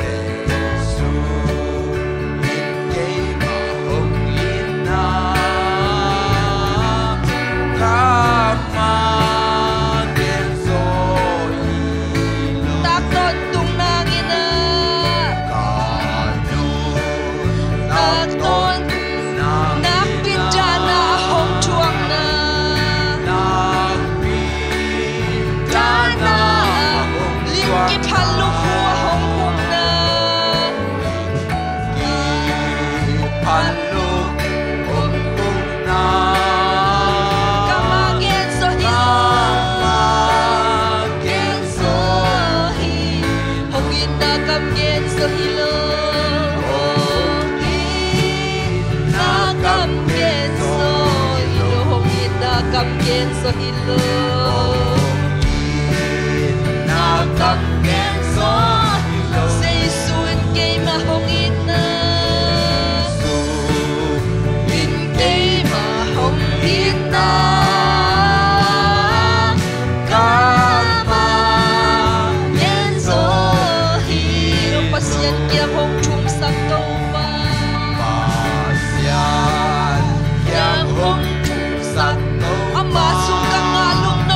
Jesu in keimah hong itna, kamah genso hi lo. Taktawn tung nangin a. Ka nuntak tawntung nangin a. Nakpi dana hong thuakna. Nakpi dana hong thuakna. Ling kiphaluk uh a hong hukna. Kiphaluk hong hukna. Kamah genso hi lo. Kamah genso hi. Hong itna kam genso hi lo. Hong itna kam genso hi lo. Hong itna kam genso hi lo. Hong itna kam genso hi lo. Jesu in keimah hong itna. Jesu in keimah hong itna. Kamah genso hi lo. Pasian kiang hong thumsak Topa. Pasian kiang hong thumsak Topa. Ama sung ka ngah lungdam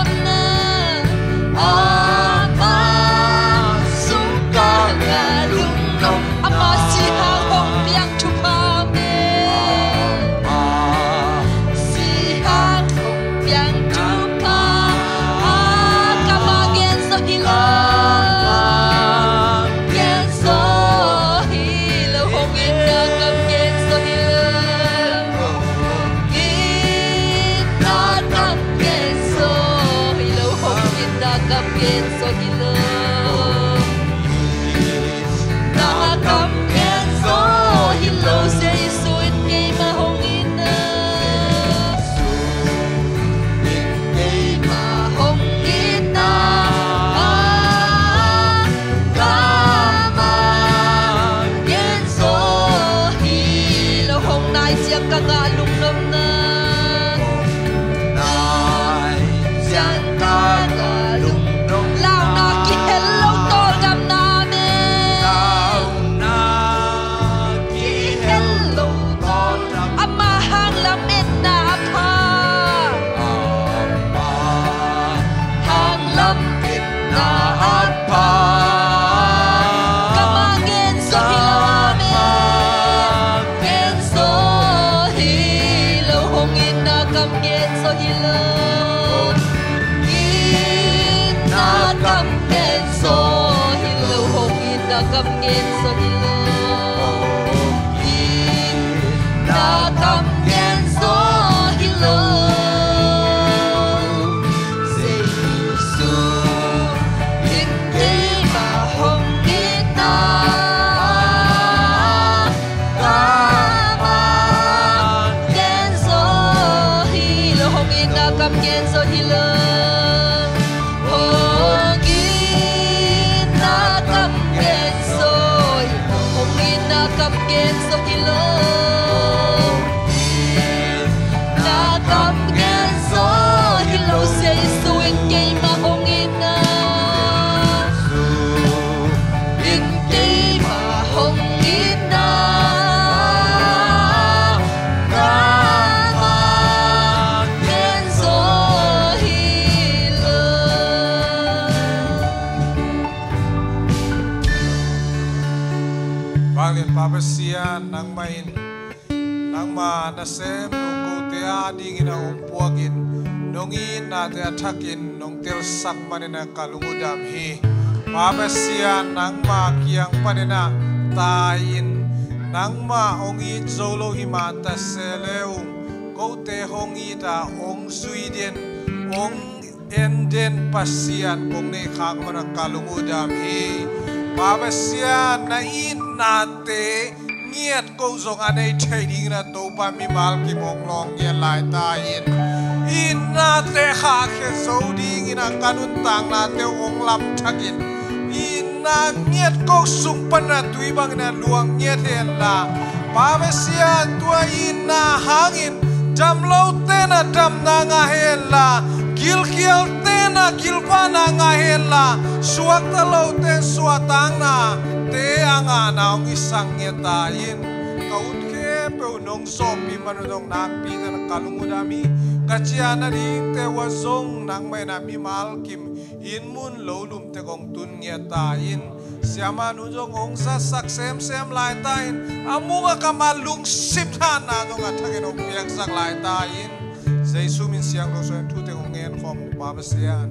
Kam gen zo hi lo. Hong itna kam gen zo hi lo. Jesu in keima hong itna kam gen zo hi lo. Hong itna kam gen zo hi lo. Hong itna kam gen zo hi lo. Hong itna kam gen zo hi lo. Itna kam gen zo hi lo. Jesu in keima hong itna. In keima hong itna kam gen zo hi lo. Vanglian Pa Pasian, nangmah in nangma nasem nung kote a dingin a hong puakin, nong itnate a thakin nong telsak manin a ka lung uh dam hi. Pa Pasian, nangma kiang panin a tai-in, nangmah hong it zo lo hi mah ta se le ung, kote hong it a, hong zui den, hong en den Pasian kong nei khak manin a ka lung uh dam hi. Pa Pasian, na itnate ngiat ko zong a nei thei dingin a Topa mimal kim hong lawng ngiat lai ta in. Itnate khahkhia zo dingin a ka nuntaknate hong lamthakin, itna ngiat ko sung panin a tui bangin a luang ngiat hen la, Pa Pasian, tua itna hangin dam lote in a damna ngah hen la, gilkialte in a gilvahna ngah hen la, suakta lote in suahtaknate a ngahna hong i sang ngiat ta in. Ka ut khempeuh nong zawhpih man uh nong nakpi ta in a ka lung uh dam hi. Ka ciah nadingte uh ah zong nangmah in a mimal kim inn mun lo lumte kong tun ngiat ta in. Siamah nu zong hong zatsak semsem lai ta in, a mung a kam a lungsim hatna zong a thakin hong piaksak lai ta in. Jesu min siangtho suangin thute hong ngen khawm Pa Pasian.